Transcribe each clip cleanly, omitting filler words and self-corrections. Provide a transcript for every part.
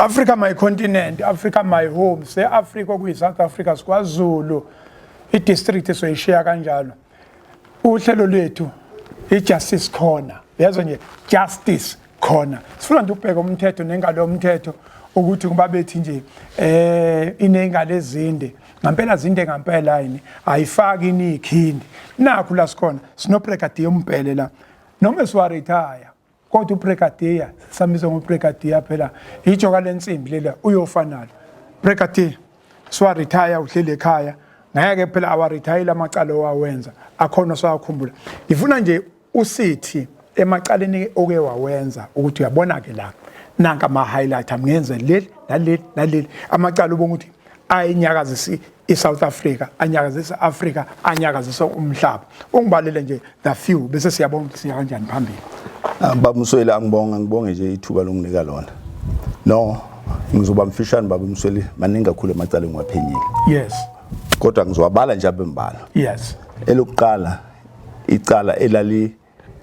Africa my continent, Africa my home, se Africa okuyi South Africa siKwaZulu. I-district soyishiya kanjalo. Uhlelo lwethu i-Justice Corner. Yazo nje Justice Corner. Sifuna nje ukubheka umthetho nengalo yomthetho ukuthi kuba bethi nje inengalo ezinde. Ngampela zinde ngampela yini? Ayifaki inikhindi. Nakhu la sikhona sino Brigadier uMbhele la. Noma siwa retire kodwa ubrigadier samiza ngobrigadier phela ijoka lensimbi lela uyofa nalo. Brigadier siwa retire uhleli ekhaya ngeke phela awa retire amacala owawenza akhona sawakhumbula. Ngifuna nje usithi emacaleni oke wawenza ukuthi uyabona ke la nanka ama highlight amngenze leli naleli naleli amacala ubonga ukuthi ayinyakazisa iSouth Africa, anyakazisa Africa, anyakazisa umhlaba. Ungibalele nje the few bese siyabona ukuthi siya kanjani phambili. Baba Msweli, angibonga, ngibonge nje ithuba lokunginika lona. No, ngizoba mfishane baba Msweli, maningi kakhulu amacala engiwaphenyile. Kodwa ngizowabala nje abe mbalwa. Elokuqala icala elali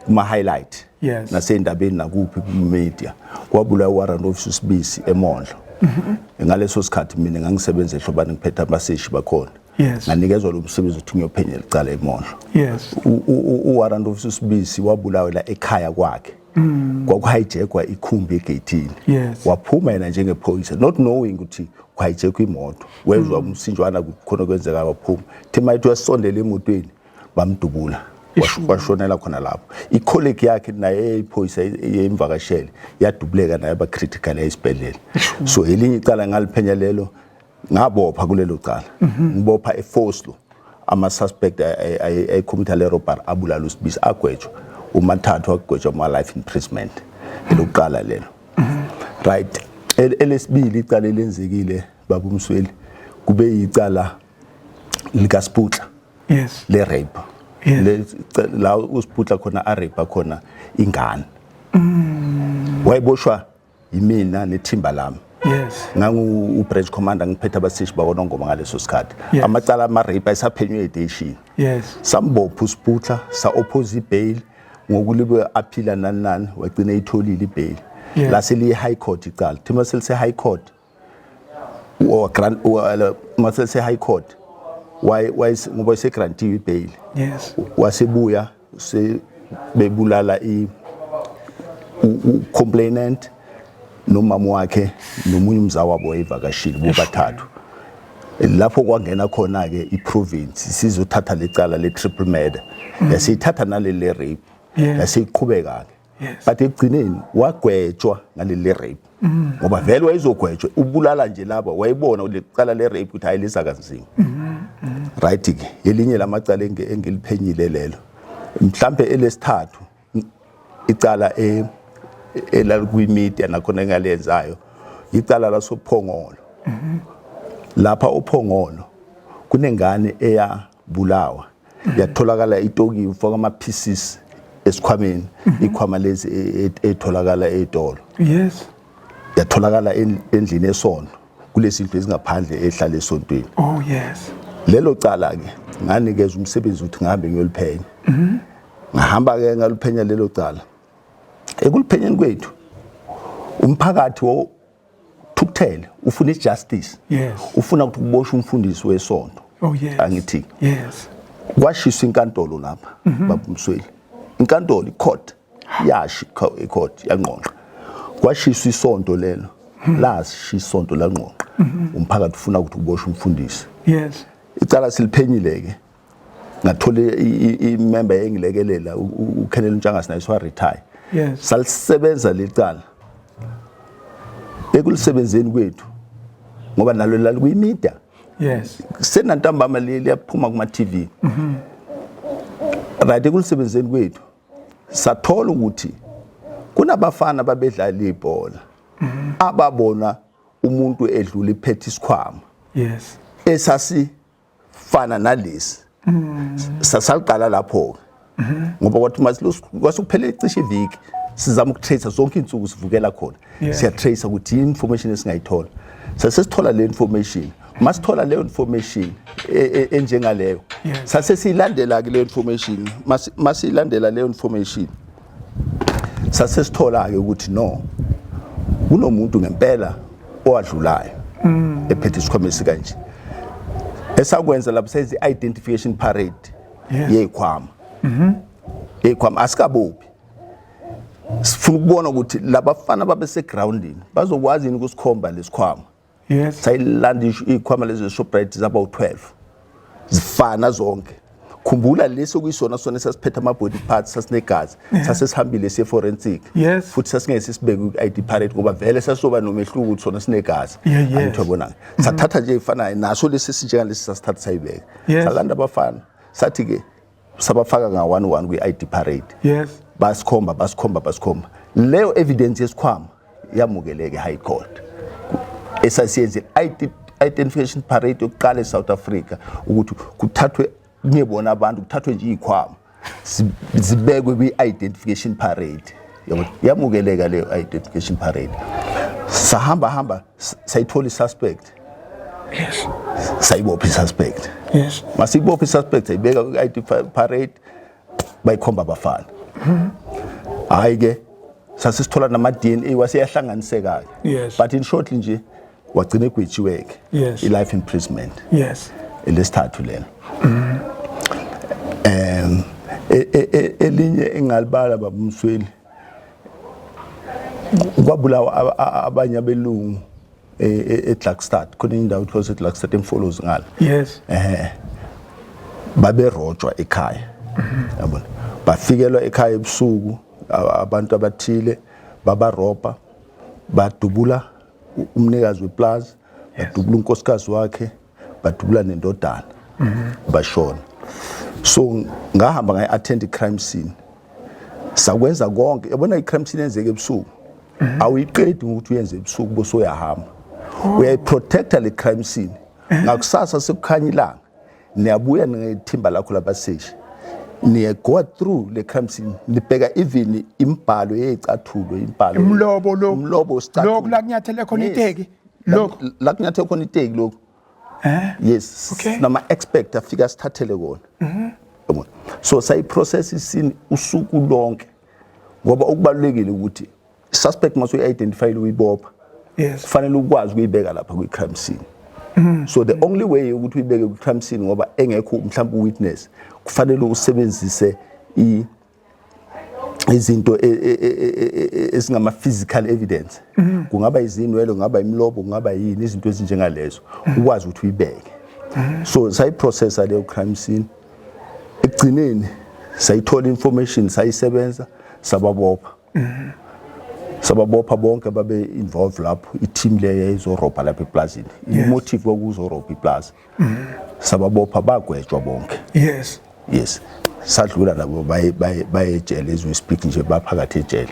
kuma highlight nasendabeni nakuphi ku media, kwabulawa uwarrant officer uSibisi eMondlo. Ngaleso sikhathi mina ngangisebenza eHlobane ngiphethe abaseshi bakhona. Nganikezwa lo msebenzi ukuthi ngiyophenya icala eMondlo. Uwarrant officer uSibisi wabulawa la ekhaya kwakhe. Kwakuhijackwa ikhumbi egeyithini. Waphuma yena njengephoyisa not knowing ukuthi kuhijackwa imoto. Wezwa umsinjwana kukhona kwenzeka waphuma. Thima ithi wasondela emotweni bamdubula. Washonela khona lapho. I-colleague yakhe naye eyiphoyisa eyimvakashele yadubuleka naye ba critical esibhedlela. So elinye icala ngaliphenya lelo, ngabopha kulelo cala. Ngibopha eVosloo ama suspect ayicommit le robbery abulala uSibisi, agwetshwa umathathu, agwetshwa ama life imprisonment. Elokuqala lelo. Right, elesibili icala elenzekile baba uMsweli kube icala lika Sputla le rape. Le la uSputla khona a rape khona ingane. Wayiboshwa yimina nethimba lami. Ngangu u-branch commander, ngiphethe abaseshi bakwaNongoma ngaleso sikhathi. Amacala ama rape ayisaphenywe estation. Sambopha uSputla, sa oppose bail ngokulibe aphila nani nani, wagcina itholile ibail. La seliye high court icala. Thima selise high court wa grant mase high court why why ngoba ise grantiwe ibail. Wasebuya se bebulala i complainant nomama wakhe nomunye umzawabo wayevakashile bobathathu. Lapho kwangena khona ke iprovince sizothatha lecala le triple murder, yasiyithatha naleli le rape, yasiqhubeka ke. But ekugcineni wagwetshwa ngaleli rape ngoba vele wayezogwetshwa ubulala nje laba, wayebona lecala le rape ukuthi ayilisa kanzima. Right ke, elinye lamacala engiliphenyile lelo. Mhlambe elesithathu icala elalikwi-media nakhona engalenzayo icala lasoPhongolo. Lapha uPhongolo kunengane eyabulawa, yatholakala itokiwe, ufaka ama pieces esikhwameni, ikhwama lezi etholakala ezitolo. Yatholakala endlini esonto kulezi ndlu ezingaphandle ehlala esontweni. Oh yes. Lelo cala ke nganikeza umsebenzi ukuthi ngihambe ngiyoliphenya. Ngahamba ke ngaliphenya lelo cala. Ekuliphenyeni kwethu umphakathi wo thukuthele ufuna ijustice. Ufuna ukuthi kuboshwe umfundisi wesonto. Oh yes. Angithi. Kwashiswa inkantolo lapha baba Msweli. Inkantolo icourt yashi icourt yanqonqa. Kwashiswa isonto lelo. Lashiswa isonto lanqonqa. Umphakathi ufuna ukuthi kuboshwe umfundisi. Icala siliphenyile ke. Ngathola i-member engilekelela uKenneth Ntshangase naye wa retire. Salisebenza lecala. Ekulisebenzeni kwethu ngoba nalo lalikuyimedia. Senantambama liyaphuma kuma TV. Right, ekulisebenzeni kwethu sathola ukuthi kunabafana babedlala ibhola ababona umuntu edlula iphethe isikhwama. Esasi fana nalesi. Sasaqala lapho ke. Ngoba kwathi kwasukuphela cishe iviki sizama ukutrace zonke insuku sivukela khona. Siya trace ukuthi information esingayithola. Sasesithola le information. Masithola leyo information enjengaleyo. Sase siyilandela ke le information. Masiyilandela leyo information. Sase sithola ke ukuthi no, kunomuntu ngempela Owadlulayo ephethe isikhwama esikanje. Esakwenza lapho senze identification parade yezikhwama. Yezikhwama asikabophi. Sifuna ukubona ukuthi labafana babesegroundini bazokwazi yini ukusikhomba lesikhwama. Sayilanda izikhwama lezi zeShoprite zaba u12. Zifana zonke. Khumbula lesi okuyisona sona sasiphethe ama body parts, sasinegazi, sasesihambile siye forensic. Futhi sasingeke sisibeke ku ID parade ngoba vele sasizoba nomehluko ukuthi sona sinegazi. Angitho bona. Sathatha nje ifanayo naso lesi sinjengalesi, sasithatha sayibeka. Salanda abafana. Sathi ke sabafaka nga 1 1 kwi ID parade. Basikhomba, basikhomba, basikhomba. Leyo evidence yesikhwama yamukeleke high court. Esasiyenze ID identification parade yokuqala eSouth Africa ukuthi kuthathwe kungebona abantu, kuthathwe nje izikhwama zibekwe kwi-identification parade. Yabo, yamukeleka leyo identification parade. Sahamba hamba, sayithola i-suspect. Sayibopha i-suspect. Masibopha i-suspect, sayibeka kwi-ID parade, bayikhomba abafana. Hayi ke, sasisithola nama DNA waseyahlanganiseka ke. But in shortly nje wagcina egwetshiwe ke i-life imprisonment. Elesithathu lelo. Elinye engalibala, baba Msweli, kwabulawa abanye abelungu eGlagstad, khona indawo kuthiwa eGlagstad eMfolozi ngala. Baberojwa ekhaya, yabona, bafikelwa ekhaya ebusuku abantu abathile, babarobha, badubula umnikazi weplaza, badubula unkosikazi wakhe, badubula nendodana, bashona. So ngahamba ngayi-attend i-crime scene, sakwenza konke. Yabona, i-crime scene yenzeke ebusuku, awuyiqedi ngokuthi uyenze ebusuku bese uyahamba. Uyayiprotecta le crime scene, ngakusasa sekukhanya ilanga niyabuya nethimba lakho labaseshi, niye go through le crime scene, nibheka even imbhalo yeyicathulo, imbhalo Umlobo lo. Umlobo wesicathulo. Lokhu la kunyathele khona iteki. Lokhu. La kunyathele khona iteki lokhu. Yes. Nama expert afika sithathele kona. Yabona, so sayiprocess iscene usuku lonke ngoba okubalulekile ukuthi suspect mase uyi-identify, uyibopha, kufanele ukwazi ukuyibeka lapha kwi-crime scene. So the only way ukuthi uyibeke kwi-crime scene, ngoba engekho mhlawumbe witness, kufanele usebenzise izinto ezingama physical evidence, kungaba izinwele, kungaba imilobo, kungaba yini, izinto ezinjengalezo, ukwazi ukuthi uyibeke. So sayiprocessa leyo crime scene, ekugcineni sayithola information, sayisebenza, sababopha, sababopha bonke babe involved lapho, i-team leyo yayizorobha lapha eplazini. I-motive kwakuzorobha iplaza. Sababopha, bagwetshwa bonke. Yes, sadlula nabo, baye baye bayejele. As we speak nje baphakathi ejele.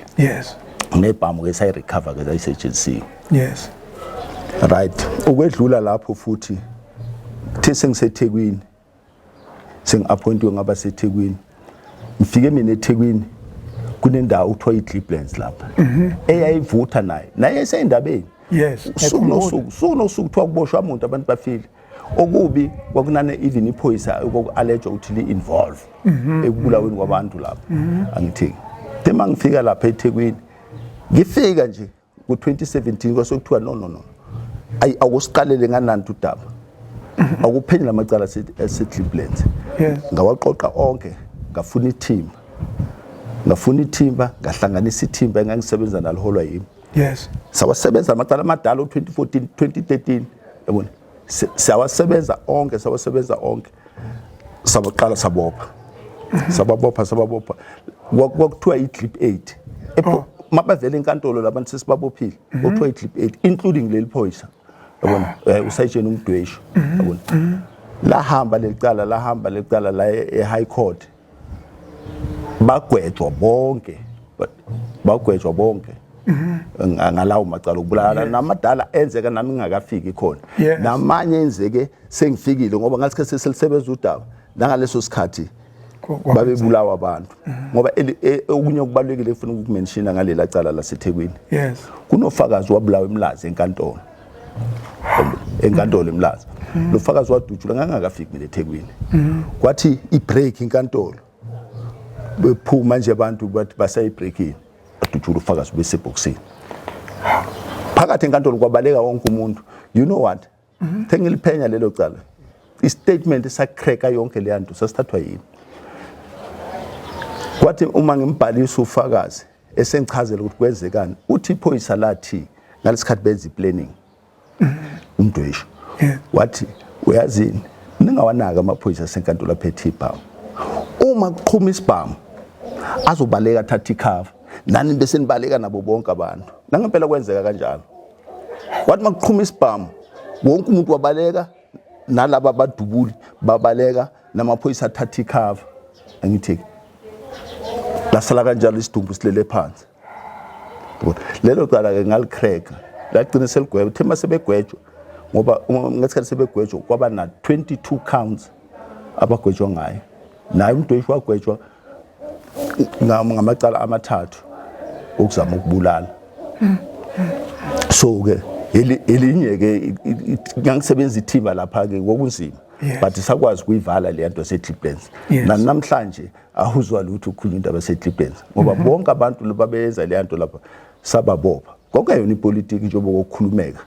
Nebhamu ke sayirecover ke, sayisetshenzisiwe. Right, ukwedlula lapho futhi kuthe sengiseThekwini, sengi-appointiwe ngaba seThekwini, ngifike mina eThekwini, kunendawo okuthiwa i-Glebelands lapha eyayivutha naye naye eseyindabeni. Usuku nosuku, usuku nosuku kuthiwa kuboshwa umuntu, abantu bafile. Okubi kwakunane even iphoyisa okwaku-allegwa ukuthi li-involve ekubulaweni kwabantu lapha. Angithi the uma ngifika lapha eThekwini, ngifika nje ku-2017, kwase kuthiwa no, no, no, ayi, akusiqalele ngananti udaba, akuphenye lamacala ase-Glebelands. Ngawaqoqa onke, ngafuna ithimba, ngafuna ithimba, ngahlanganisa ithimba engangisebenza naliholwa yimi. Sawasebenza amacala amadala u-2014, 2013, yabona. Siyawasebenza onke, sawasebenza onke, sabaqala sabopha, sababopha, sababopha. Kwakuthiwa i-Glebe 8. Mabavela enkantolo labantu sesibabophile, kwakuthiwa i-Glebe 8, including leli phoyisa, yabona, usayitsheni umdweshu, yabona. Lahamba leli cala, lahamba leli cala la e-high court, bagwetshwa bonke, bagwetshwa bonke ngalawo macala okubulala namadala enzeka nami ngingakafiki khona, namanye enzeke sengifikile, ngoba ngasikhathi selisebenza udaba nangaleso sikhathi babebulawa abantu. Ngoba okunye okubalulekile efuna ukukumentiona ngalela cala laseThekwini, kunofakazi wabulawa eMlazi enkantolo, enkantolo eMlazi. Lo fakazi wadutshulwa, ngangakafiki mina eThekwini. Kwathi i-break inkantolo, bephuma nje abantu, bathi basayibreakini, badutshula ufakazi besebhokisini. Phakathi enkantolo kwabaleka wonke umuntu. You know what? Sengiliphenya lelo cala. I-statement esacracka yonke leya nto sasithathwa yini? Kwathi uma ngimbhalisa ufakazi esengichazela ukuthi kwenzekani, uthi iphoyisa lathi ngalesikhathi benza i-planning umdweshu wathi, uyazini, ningawanaki amaphoyisa asenkantolo aphethe ibhamu, uma kuqhuma isibhamu azobaleka athathe ikhava, nani bese nibaleka nabo bonke abantu. Nangempela kwenzeka kanjalo. Wathi makuqhuma isibhamu wonke umuntu wabaleka, nalaba abadubuli babaleka, namaphoyisa athatha ikhava. Angithi lasala kanjalo isidumbu silele phansi. Lelo cala ke ngalicracka, lagcina seligweba. Thema sebegwetshwa, ngoba ngesikhathi sebegwetshwa kwaba na 22 counts abagwetshwa ngayo. Naye umdweshu wagwetshwa ngamacala amathathu okuzama ukubulala. So ke elinye ke ngangisebenza ithimba lapha ke, kwakunzima, but sakwazi ukuyivala le nto seCliplands. Namhlanje awuzwa lutho ukukhulunywa indaba seCliplands, ngoba bonke abantu babeyenza le nto lapha sababopha. Kwakuyona ipolitiki njengoba kokukhulumeka.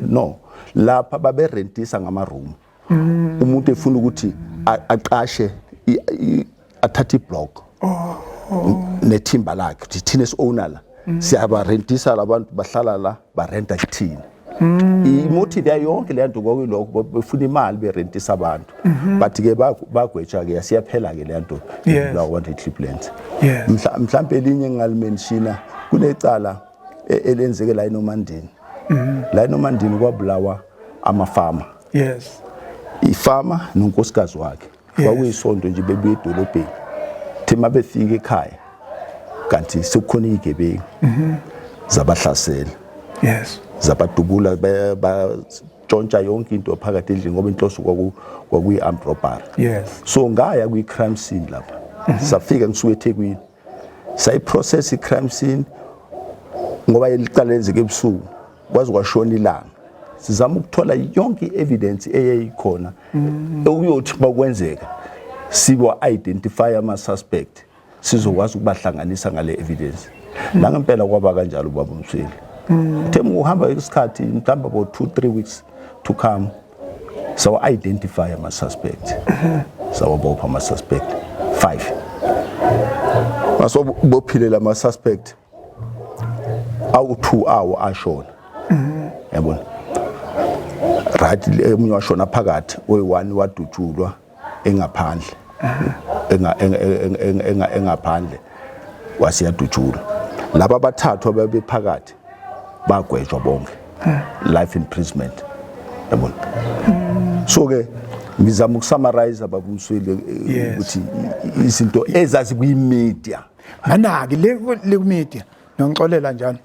No, lapha baberentisa ngama room. Umuntu efuna ukuthi aqashe, athathe iblock nethimba lakhe, ukuthi thina esi-owner la, siyabarentisa labantu bahlala la, barenta kuthina. I-motive yayo yonke leya nto kwakuyilokho, befuna imali berentisa abantu. But ke bagwetshwa ke, siyaphela ke leya nto la kwabantu eCliplands. Mhlambe elinye engingalimenshina, kunecala elenzeke la eNomandini. La eNomandini kwabulawa amafama. Ifama nonkosikazi wakhe. Kwakuyisonto nje, bebuye edolobheni. Thema befika ekhaya kanti sekukhona izigebengu zabahlasela. Zabadubula, batshontsha yonke into phakathi endlini, ngoba inhloso kwakuyi armed robbery. So ngaya kwi crime scene lapha. Safika ngisuka eThekwini. Sayiprocess i-crime scene ngoba licala lenzeke ebusuku, kwaze kwashona ilanga sizama ukuthola yonke i-evidence eyayikhona okuyothi bakwenzeka sibo identify ama suspect, sizokwazi ukubahlanganisa ngale evidence. Nangempela kwaba kanjalo, baba Msweli. Uthe uhamba isikhathi mhlawumbe about 2 3 weeks to come, so identify ama suspect, sawabopha ama suspect 5. Masobophile lama suspect awu2 awo ashona, yabona, right? Omunye washona phakathi, oyi1 wadutshulwa engaphandle, engaphandle wasiyadutshulwa. Laba abathathu ababephakathi bagwetshwa bonke life imprisonment, yabona. So ke ngizama ukusummarize, baba Msweli, ukuthi izinto ezazi kwi-media. Manaki le media, nongixolela njalo,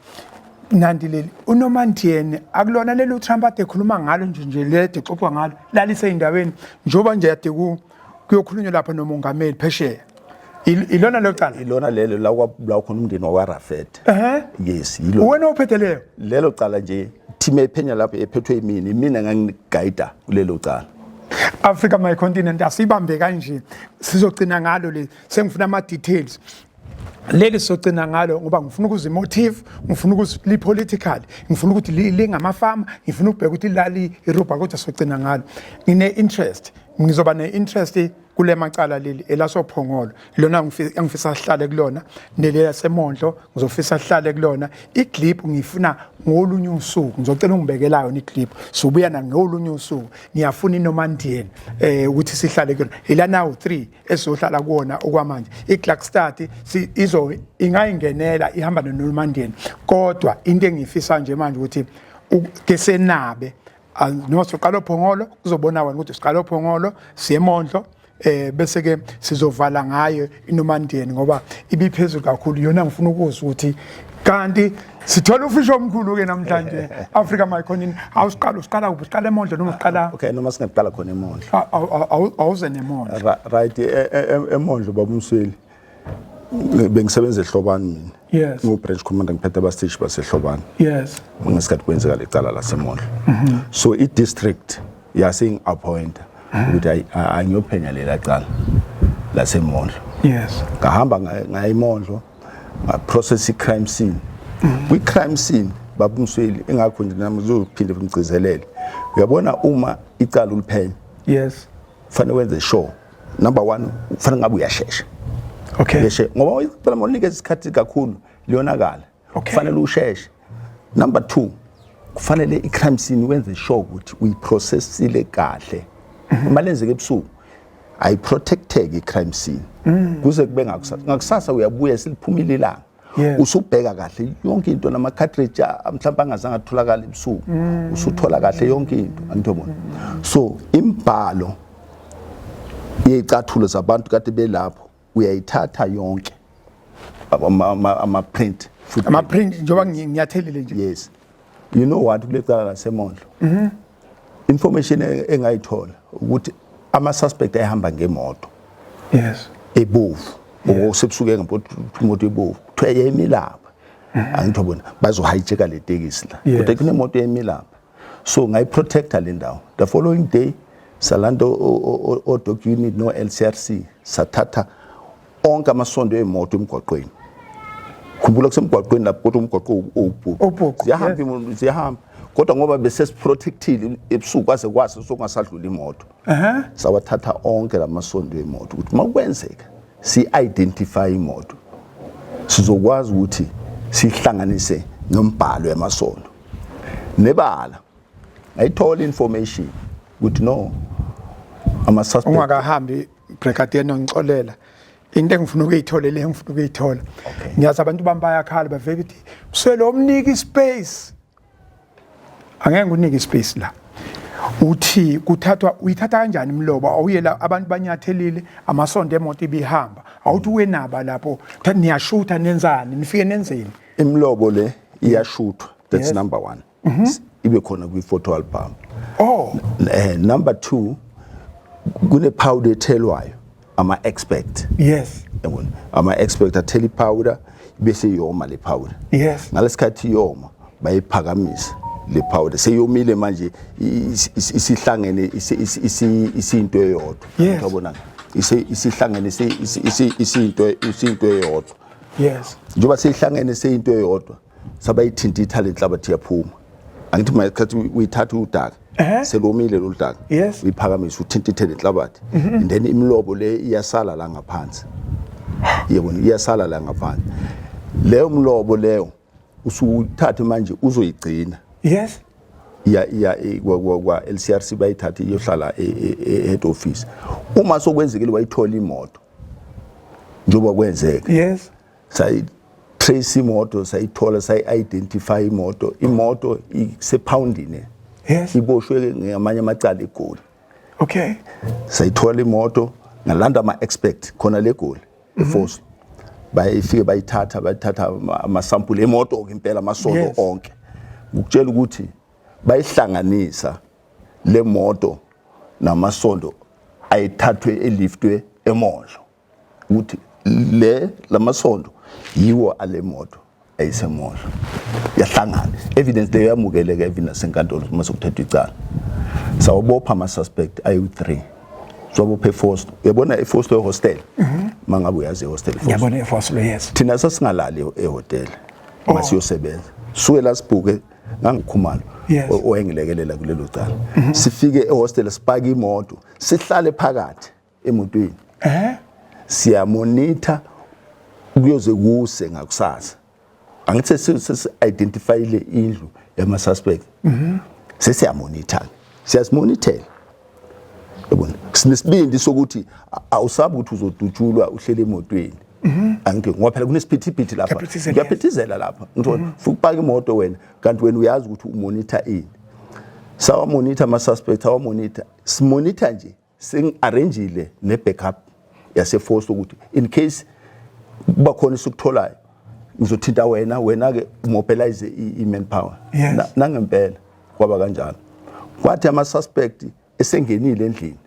nanti leli uNomandiyeni, akulona leli uTrump ade ekhuluma ngalo nje lede exoxwa ngalo, laliseyindaweni njengoba nje ade kuyokhulunywa lapha nomongameli phesheya. Ilona lo cala? Ilona lelo la kwabulawa khona umndeni wakwaRafet. Yes, yilo. Wena ophethe leyo? Lelo cala nje, team ephenya lapho ephethwe yimina, imina ngangiguide kulelo cala. Africa My Continent, asibambe kanje, sizogcina ngalo le. Sengifuna ama details. Leli sizogcina ngalo ngoba ngifuna ukuza imotive, ngifuna ukuza li political, ngifuna ukuthi lingamafama, ngifuna ukubheka ukuthi lali irobha, kodwa sizogcina ngalo. Ngine interest, ngizoba ne interest kule macala leli elasophongolo, lona engifisa sihlale kulona, neleli lasemondlo ngizofisa sihlale kulona. Iclip ngifuna ngolunye usuku, ngizocela ungibekela yona iclip, sobuya na ngolunye usuku. Ngiyafuna iNomandiyeni ukuthi sihlale kuyona. Ila now 3 esizohlala kuwona okwamanje. iGlagstad si izo ingayingenela ihamba noNomandiyeni, kodwa into engifisa nje manje ukuthi ke senabe noma siqala ophongolo, kuzobona wena ukuthi siqala ophongolo siyemondlo, bese ke sizovala ngayo iNomandiyeni ngoba ibiphezulu kakhulu yona. Ngifuna ukuzwa ukuthi kanti sithola ufisho omkhulu ke namhlanje. Africa My Continent, awusiqala, usiqala kuphi? Usiqala emondlo noma usiqala? Okay, noma singaqala khona emondlo. Awuze nemondlo. Right, emondlo, baba Msweli, bengisebenza eHlobane mina. Ngu branch commander, ngiphethe abasteshi baseHlobane ngesikhathi kwenzeka lecala lasemondlo. So i district yase appoint ukuthi angiyophenya lela cala lasemondlo. Ngahamba ngaya emondlo, ngaprocess i-crime scene. Kwi-crime scene Baba uMsweli, engakho nje nami uzophinde ngigcizelele. Uyabona uma icala uliphenya, kufanele wenze sure, number 1, kufanele ngabe uyashesha. Uyashesha ngoba icala mawunikeza isikhathi kakhulu liyonakala. Kufanele usheshe. Number 2, kufanele i-crime scene wenze sure ukuthi uyiprocessile kahle. Uma lenzeke ebusuku, ayiprotecteke i-crime scene kuze kube ngakusasa. Ngakusasa uyabuya seliphumile ilanga, usubheka kahle yonke into, nama cartridge mhlawumbe angazange atholakala ebusuku, usuthola kahle yonke into, angithobona. So imbhalo yezicathulo zabantu kade belapho uyayithatha yonke, ama print. Ama print, njengoba nginyathelile nje. Yes, you know what, kule cala laseMondlo, information engayithola ukuthi ama suspect ayahamba ngemoto ebovu, okusebusuku ngemoto ebovu, kuthiwa yayimi lapha, angitho bona bazohijacka le tekisi la, kodwa kunemoto yayimi lapha, so ngayiprotecta le ndawo. The following day salanda o dog unit no LCRC, sathatha onke amasondo emoto emgwaqweni. Khumbula kusemgwaqweni lapho, kodwa umgwaqo owubhuqu, ziyahamba imoto, ziyahamba, kodwa ngoba bese siprotectile ebusuku kwaze kwase sokungasadlula imoto, sawathatha onke lamasondo emoto ukuthi makwenzeka si-identify imoto, sizokwazi ukuthi sihlanganise nombhalo yamasondo nebala. Ngayithola information ukuthi no, ama suspect Ungakahambi, Brigadier, nongixolela, into engifuna ukuyithola le engifuna ukuyithola. Ngiyazi abantu bami bayakhala, bavele ukuthi Msweli omnika ispace. Angeke ngikunike ispace la. Uthi kuthathwa, uyithatha kanjani imlobo? Awuyela abantu banyathelile amasondo emoto ibihamba, awuthi wenaba lapho, niyashutha, nenzani, nifike nenzeni? Imlobo le iyashuthwa, that's number 1, ibe khona kwi photo album. Number 2, kune powder ethelwayo ama expert. Yabona, ama expert athela ipowder bese yoma le powder. Ngalesikhathi yoma, bayiphakamisa le powder, seyomile manje, isihlangene, isinto eyodwa. Uyabona, isihlangene, isinto eyodwa. Njengoba seyihlangene seyinto eyodwa, sabayithintitha le nhlabathi yaphuma. Angithi mayesikhathi uyithatha udaka selomile lolu daka, uyiphakamise, uthintithe le nhlabathi, and then imlobo le iyasala la ngaphansi. Yebona, iyasala la ngaphansi leyo mlobo leyo, usuthathe manje uzoyigcina. Iya kwa LCRC, bayithatha iyohlala e head office. Uma sokwenzekile wayithola imoto, njengoba kwenzeka, sayi trace imoto, sayithola, sayi-identify imoto. Imoto isepoundini, iboshwe ngamanye amacala eGoli. Sayithola imoto, ngalanda ama-expert khona le Goli, eFoso, bayifike bayithatha, bayithatha amasampuli emoto ke impela, amasondo onke. Ngikutshela ukuthi bayihlanganisa le moto namasondo ayithathwe eliftwe eMondlo, ukuthi le lamasondo yiwo ale moto ayisemondlo, yahlangana evidence leyo, yamukeleka evidence enkantolo uma sekuthethwa icala. Sawabopha ama suspect ayu-3, siwabopha eFosto. Uyabona eFosto ehostel, mangabe uyazi ehostel eFosto. Ngiyabona eFosto, yes. Thina sasingalali ehhotel masiyosebenza, suke la sibhuke ngangikhumalo owayengilekelela kulelo cala, sifike ehostel, sipake imoto, sihlale phakathi emotweni, siyamonitha kuyoze kuse ngakusasa. Angithi sesi-identifyile indlu yama-suspect, sesiyamonitha, siyazimonithela. Yabona, sinesibindi sokuthi awusabi ukuthi uzodutshulwa uhleli emotweni, angithi ngoba phela kunesiphithiphithi lapha, kuyaphithizela lapha, ngithola futhi upaka imoto wena, kanti wena uyazi ukuthi umonitha ini. Sawamonitha ama-suspect, awamonitha, simonitha nje, sengi-arrangile ne-backup yaseforce ukuthi in case kuba khona esikutholayo, ngizothinta wena, wena-ke umobilize i-manpower. Nangempela kwaba kanjalo. Kwathi ama-suspect esengenile endlini,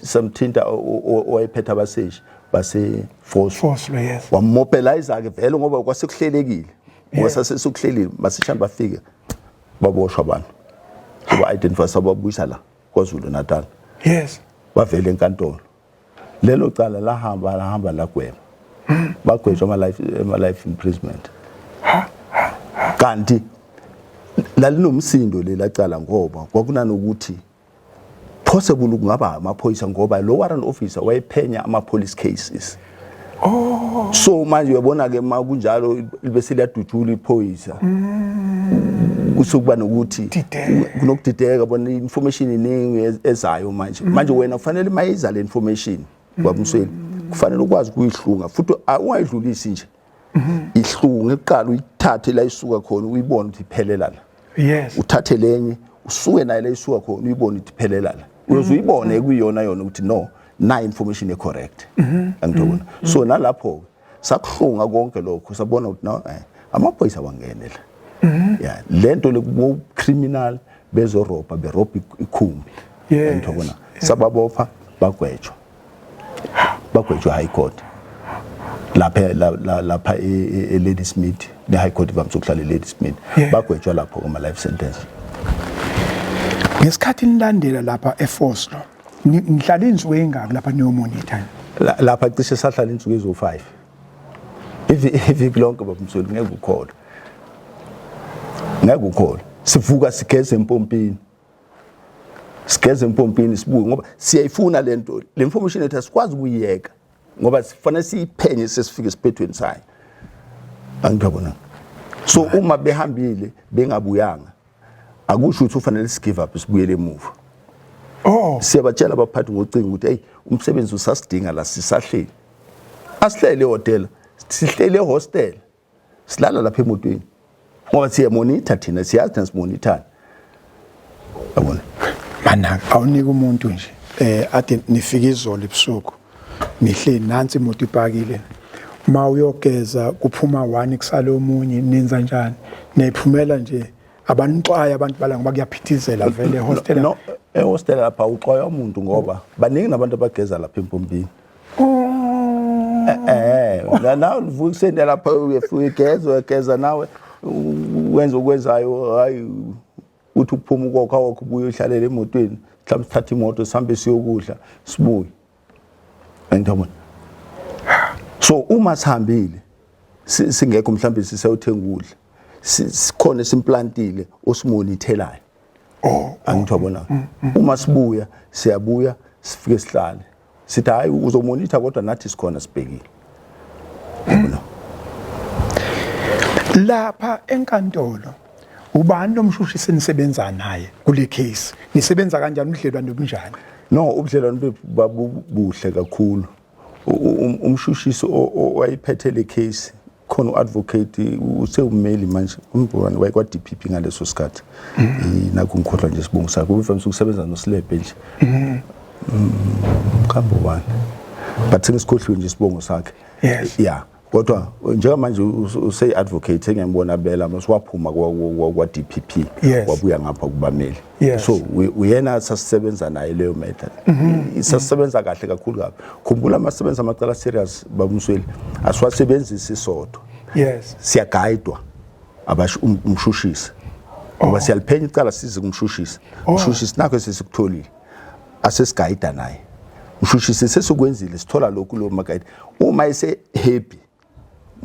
samthinta owayephethe abaseshi base-force. Force, yes. Wamobilize-ke vele ngoba kwasekuhlelekile, ngoba sasekuhlelile. Masishane bafike, baboshwa abantu, soba-identify, sababuyisa la KwaZulu Natal. Bavele enkantolo, lelo cala lahamba, lahamba, lagweba, bagwetshwa ama-life imprisonment. Ha. Kanti lalinomsindo lelacala ngoba kwakunanokuthi possible kungaba amaphoyisa, ngoba lo warrant officer wayephenya ama police cases. Oh. So manje uyabona ke ma kunjalo bese liyadutshula iphoyisa. Kusukuba nokuthi kunokudideka, bona information iningi ezayo manje. Manje wena kufanele mayiza le information, baba Msweli, kufanele ukwazi ukuyihlunga futhi ungayidlulisi nje. Ihlunge kuqala, uyithathe la isuka khona, uyibone ukuthi iphelela la. Uthathe lenye, usuke nayo la isuka khona, uyibone ukuthi iphelela la. Uyoze uyibone kuyiyona yona ukuthi no, na information e correct. Angithola. So nalapho sakuhlunga konke lokho, sabona ukuthi no, amaphoyisa awangene la. Yeah, lento le criminal bezorobha, berobha ikhumbi. Angithola. Sababopha, bagwetshwa. Bagwetshwa high court. Lapha lapha e Ladysmith, le high court ivamise ukuhlala e Ladysmith. Bagwetshwa lapho kuma life sentence. Ngesikhathi nilandela lapha eFoslo, nihlala insuku eyingaki lapha niyomonitha? Lapha cishe sahlala insuku ezo5. Iviki lonke, baba Msweli, ngeke ukholwe. Ngeke ukholwe. Sivuka sigeze empompini. Sigeze empompini sibuye ngoba siyayifuna lento, le information ethu asikwazi ukuyiyeka ngoba sifanele siyiphenye sesifike esiphethweni sayo. Angiyabona. So uma behambile bengabuyanga, akusho ukuthi ufanele sigive up sibuyele emuva. Oh. Siyabatshela abaphathi ngocingo ukuthi hey, umsebenzi usasidinga la, sisahleli. Asihlele ehotela, sihlele ehostel. Silala lapha emotweni. Ngoba siyamonitha thina, siyazi thina simonithana. Yabona? Mana awunika umuntu nje ade nifika izolo ebusuku, nihleli nansi imoto ipakile, uma uyogeza kuphuma one kusale omunye, nenza njani? Niyayiphumela nje, abanixwaya abantu bala ngoba kuyaphithizela vele ehostel? No, ehostel lapha uxwaya umuntu ngoba baningi nabantu abageza lapha empompini. Na uvuka ekuseni lapha uyefika ugeza, uyageza nawe, wenza okwenzayo, hayi uthi ukuphuma ukokha wakho, ubuye uhlalela emotweni, mhlawumbe sithathe imoto sihambe siyokudla, sibuye. Angithabona. So uma sihambile singekho, mhlawumbe sisayothenga ukudla, sikhona simplantile osimonithelayo. Oh. Angithabona. Uma sibuya, siyabuya sifike sihlale. Sithi hayi, uzomonitha kodwa nathi sikhona sibhekile. Yabona. Lapha enkantolo ubani lo mshushisi nisebenza naye kule case? Nisebenza kanjani, ubudlelwane obunjani? No, ubudlelwane bethu babuhle kakhulu. Umshushisi owayiphethe le case khona uadvocate usewummeli manje, umbona wayekwa DPP ngaleso sikhathi. Nakho ngikhohlwa nje isibongo sakhe, uvamise ukusebenza noSilebe nje. Mkhambo bani, but sengisikhohliwe nje isibongo sakhe. Yeah, kodwa njengamanje useyi-advocate engiyambona bela mase waphuma kwa DPP, wabuya ngapha kubameli. So uyena sasisebenza naye leyo matter. Sasisebenza kahle kakhulu kabi. Khumbula, masebenza amacala serious, baba Msweli, asiwasebenzisi sodwa. Siyagayidwa abasho umshushisi ngoba siyaliphenya icala, size kumshushisi. Umshushisi, nakho esesikutholile, asesigayida naye umshushisi, sesikwenzile, sithola lokhu, lo magayida uma ese happy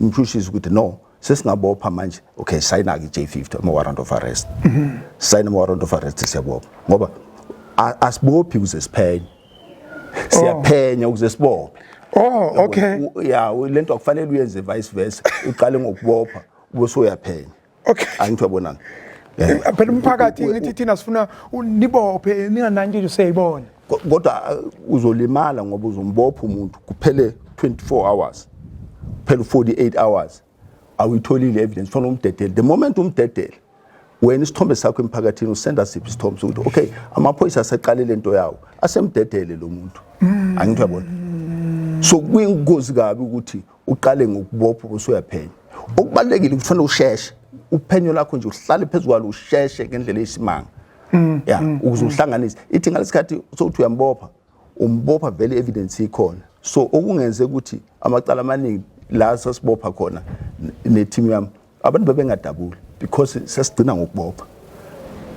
umshushisi ukuthi no, sesingabopha manje, okay, sayina ke J50, ama warrant of arrest. Sign ama warrant of arrest, siyabopha ngoba asibophi ukuze siphenye, siyaphenya ukuze sibophe. Oh, okay. Ya, lento akufanele uyenze vice versa, uqale ngokubopha bese uyaphenya. Angithi wabonanga. Phela umphakathi ngithi thina sifuna nibophe, ninganantshi siyayibona. Kodwa uzolimala ngoba uzombopha umuntu kuphele 24 hours, kuphele 48 hours, awuyitholile evidence, fanele umdedele. The moment umdedele wena, isithombe sakho emphakathini usenda siphi isithombe sokuthi okay, amaphoyisa aseqale lento yawo, asemdedele lo muntu? Angithi uyabona? So kuyingozi kabi ukuthi uqale ngokubopha bese uyaphenya. Okubalulekile, kufanele usheshe uphenyo lakho nje, uhlale phezu kwalo, usheshe ngendlela eyisimanga, ya, ukuze uhlanganise ithi ngalesikhathi sokuthi uyambopha, umbopha vele evidence ikhona. So okungenze ukuthi amacala amaningi la sasibopha khona ne-team yami, abantu bebengadabuli because sesigcina ngokubopha,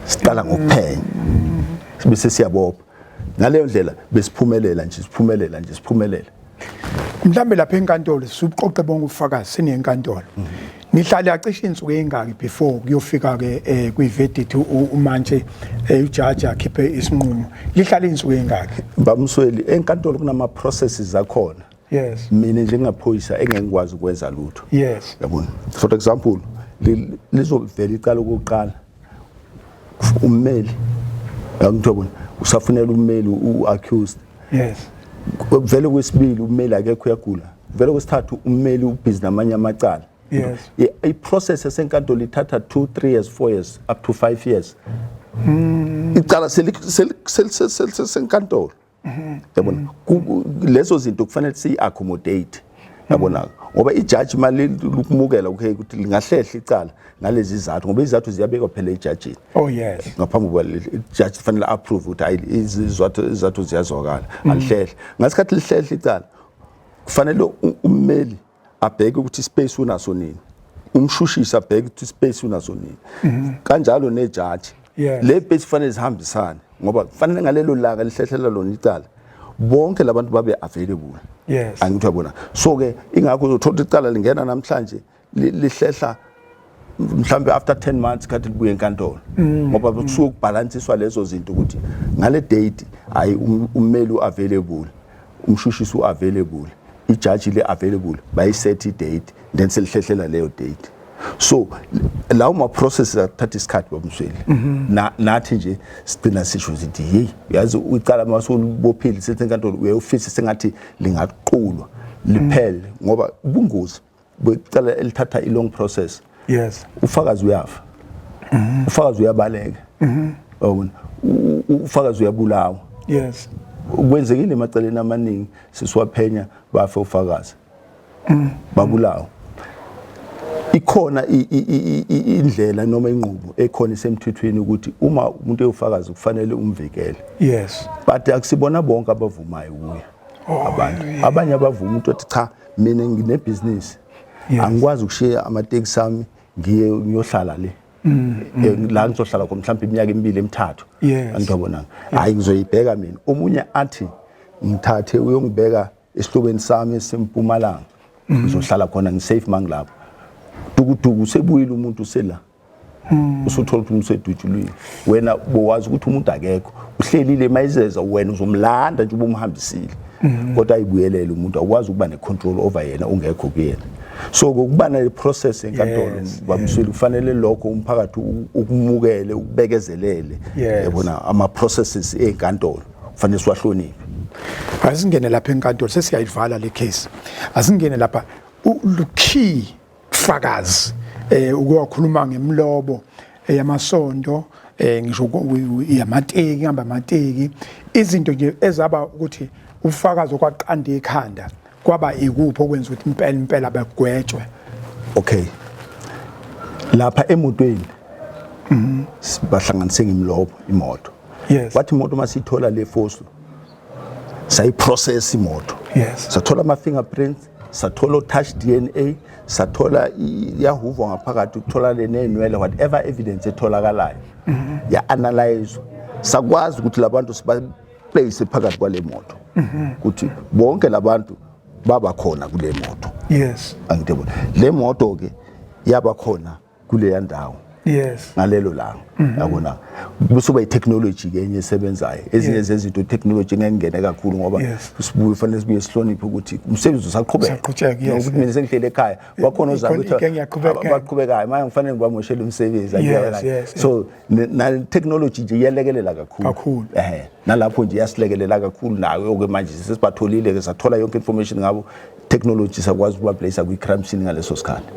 siqala ngokuphenya bese siyabopha. Ngaleyo ndlela besiphumelela nje, siphumelela nje, siphumelela. Mhlambe lapha enkantolo subuqoqe bonke ubufakazi, sinenkantolo. Nihlale acishe insuku eyingaki before kuyofika ke kwi-verdict, umantshi, ujaji akhiphe isinqumo? Lihlale insuku eyingaki? Bamsweli, enkantolo kunama processes akhona. Mina njengaphoyisa engeke ngikwazi ukwenza lutho. Yabona, for example, lizovela icala okokuqala, ummeli, angithola usafunela ummeli u-accused. Vele kwesibili ummeli akekho, uyagula. Vele kwesithathu ummeli ubhizi namanye amacala. I-process yasenkantolo ithatha 2, 3 years, 4 years, up to 5 years. Icala selisenkantolo, yabona. Lezo zinto kufanele siyi-accommodate, yabona, ngoba ijaji mali lukumukela, okay, ukuthi lingahlehla icala ngalezi zizathu, ngoba izizathu ziyabekwa phela ejajini. Ngaphambi kokuba ijaji kufanele approve ukuthi hayi, izizathu ziyazwakala, alihlehle. Ngasikhathi lihlehla icala, kufanele ummeli abheke ukuthi ispace unaso nini, umshushisi abheke ukuthi ispace unaso nini, kanjalo nejaji. Le space kufanele zihambisane, ngoba kufanele ngalelo langa lihlehlela lona icala bonke labantu babe available. Angithi uyabona? So ke ingakho uzothola ukuthi icala lingena namhlanje, lihlehla mhlambe after 10 months khathi libuye enkantolo, ngoba kusuke kubhalansiswa lezo zinto ukuthi ngale date hayi, ummeli uavailable, umshushisi uavailable, ijaji le available, bayiset i-date, then selihlehlela leyo date. So lawo ma processes athatha isikhathi, babumsweli. Nathi nje sigcina sisho sithi, hey, yazi icala masulibophile sithi enkantolo, uye ufise sengathi lingaqulwa liphele, ngoba ubungozi becala elithatha i-long process, ufakazi uyafa, ufakazi uyabaleka, yabona, ufakazi uyabulawa. Kwenzekile emacaleni amaningi sisiwaphenya, bafe ufakazi, babulawa. Ikhona indlela noma inqubo ekhona isemthethweni ukuthi uma umuntu eyofakazi kufanele umvikele. But akusibona bonke abavumayo kuya. Abantu abanye abavuma, umuntu othi, "Cha, mina nginebhizinisi, angikwazi ukushiya amatekisi ami ngiye ngiyohlala le la ngizohlala khona mhlawumbe iminyaka emibili, emithathu." Angibonanga, hayi, ngizoyibheka mina. Omunye athi, "Ngithathe uyongibeka esihlobeni sami esempumalanga, ngizohlala khona, ngisafe mangilapho." Dukuduku sebuyile umuntu, usela usuthola ukuthi umuntu usedutshuliwe. Wena bowazi ukuthi umuntu akekho, uhlelile, mayizeza wena uzomlanda nje ubumhambisile, kodwa ayibuyelele umuntu, awukwazi ukuba ne-control over yena ungekho kuyena. So ngokuba nale process enkantolo, bamsweli, kufanele lokho umphakathi ukumukele, ukubekezelele. Yabona, ama-processes ey'nkantolo kufanele siwahloniphe. Asingene lapha enkantolo, sesiyayivala le case. Asingene lapha, key fakazi, ukuwakhuluma ngemlobo yamasondo, ngisho yamateki, hamba amateki, izinto nje ezaba ukuthi ufakazi okwaqanda ikhanda kwaba ikuphi okwenza ukuthi impela impela begwetshwe? Okay, lapha emotweni bahlanganise ngemlobo imoto. Wathi imoto masithola le Vosloo, sayiprocess imoto. Sathola ama fingerprints, sathola touch DNA, sathola yahuvwa ngaphakathi, ukuthola le nenwele, whatever evidence etholakalayo ya analyze, sakwazi ukuthi labantu siba place phakathi kwale moto, ukuthi bonke labantu baba khona kule moto. Angitebona le moto ke yaba khona kuleya ndawo ngalelo langa, yabona. Bese kuba i-technology ke enye esebenzayo, ezinye zezinto technology ngeke ngene kakhulu ngoba sibuye fanele sibuye sihloniphe ukuthi umsebenzi usaqhubeka. Usaqhutsheka, yes. Nokuthi mina sengihlele ekhaya, bakhona ozama ukuthi Ikhona iyaqhubeka. Baqhubekayo manje, ngifanele ngibamoshele umsebenzi. So na technology nje iyalekelela kakhulu. Kakhulu. Nalapho nje iyasilekelela kakhulu nayo ke. Manje sesibatholile ke, sathola yonke information ngabo, technology, sakwazi ukuba place kwi crime scene ngaleso sikhathi.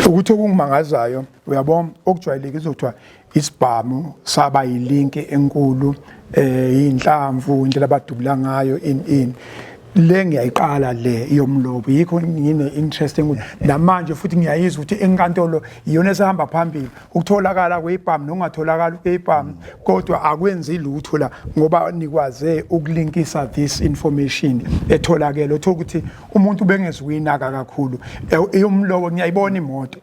Ukuthi okungimangazayo, uyabona, okujwayelekile izothiwa isibhamu saba yilinki enkulu, inhlamvu, indlela abadubula ngayo, in le ngiyayiqala le yomlobo, yikho ngine interest enkulu namanje futhi ngiyayizwa ukuthi enkantolo iyona esehamba phambili ukutholakala kwebhamu nokungatholakali kwebhamu, kodwa akwenzi lutho la ngoba nikwaze ukulinkisa this information etholakele, uthola ukuthi umuntu bengezukuyinaka kakhulu eyomlobo. Ngiyayibona imoto,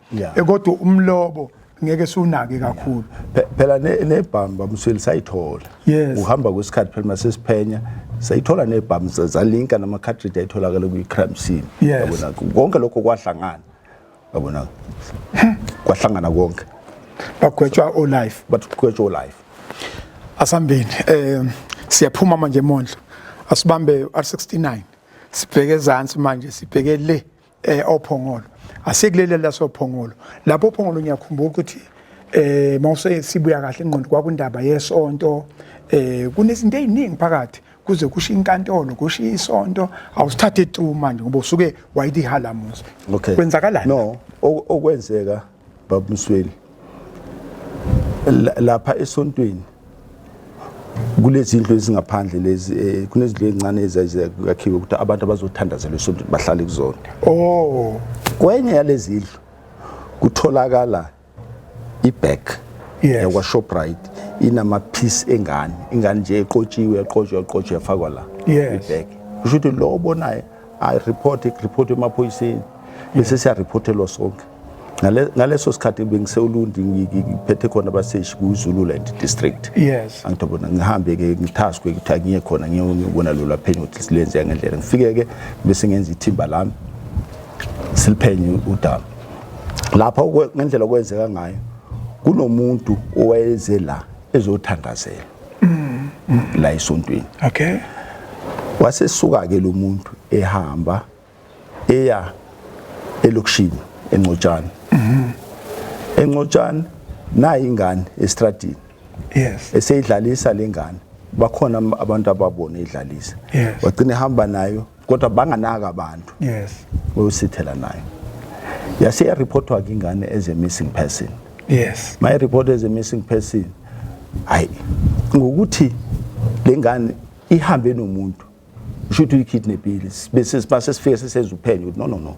kodwa umlobo ngeke siwunake kakhulu. Phela nebhamu, bamsweli, sayithola. Uhamba kwesikhathi phela masesiphenya, sayithola nebhamu, zalinka nama cartridge ayitholakala kwi crime scene. Yabona, konke lokho kwahlangana. Yabona, kwahlangana konke. Bagwetshwa o life. Bagwetshwa o life. Asambeni, siyaphuma manje eMondlo, asibambe R69, sibheke ezansi manje, sibheke le oPhongolo. Asikulele lasoPhongolo. Lapho oPhongolo ngiyakhumbula ukuthi mawuse sibuya kahle ingqondo kwakundaba yesonto, kunezinto eziningi phakathi, kuze kusho inkantolo, kusho isonto. Awusithathe through manje ngoba usuke wayidihalamuza. Okay. Kwenzakalani? No, okwenzeka baba Msweli lapha esontweni kulezindlu ezingaphandle lezi, kunezindlu ezincane ezakhiwe ukuthi abantu abazothandazela esontweni bahlale kuzona. Oh. Kwenye yalezi ndlu kutholakala ibag yakwa Shoprite inama piece engane, ingane nje eqotshiwe, yaqotshwa, yaqotshwa, yafakwa la. Ibag. Kusho ukuthi lo obonayo ay report, report emaphoyiseni, bese siya reportelwa sonke. Ngaleso sikhathi bengiseUlundi, ngiphethe khona abaseshi kuZululand district. Angitobona ngihambe ke ngitaskwe ukuthi angiye khona ngiyobona lo laphenyo ukuthi silenze ngendlela. Ngifike ke bese ngenza ithimba lami siliphenye udaba. Lapha ngendlela okwenzeka ngayo kunomuntu owayeze la ezothandazela la esontweni. Okay. Wasesuka ke lo muntu ehamba eya elokishini eNcotshane. Encotshane nayi ingane estradini. Yes. Eseyidlalisa lengane. Bakhona abantu ababona idlalisa. Yes. Wagcina ehamba nayo kodwa banganaka abantu. Yes. Uyosithela nayo. Yase yareportwa ke ingane as a missing person. Yes. My report as a missing person. Hayi ngokuthi lengane ihambe nomuntu. Usho ukuthi uyikidnapile. Bese base sifike sesenza uphenyo ukuthi no no no.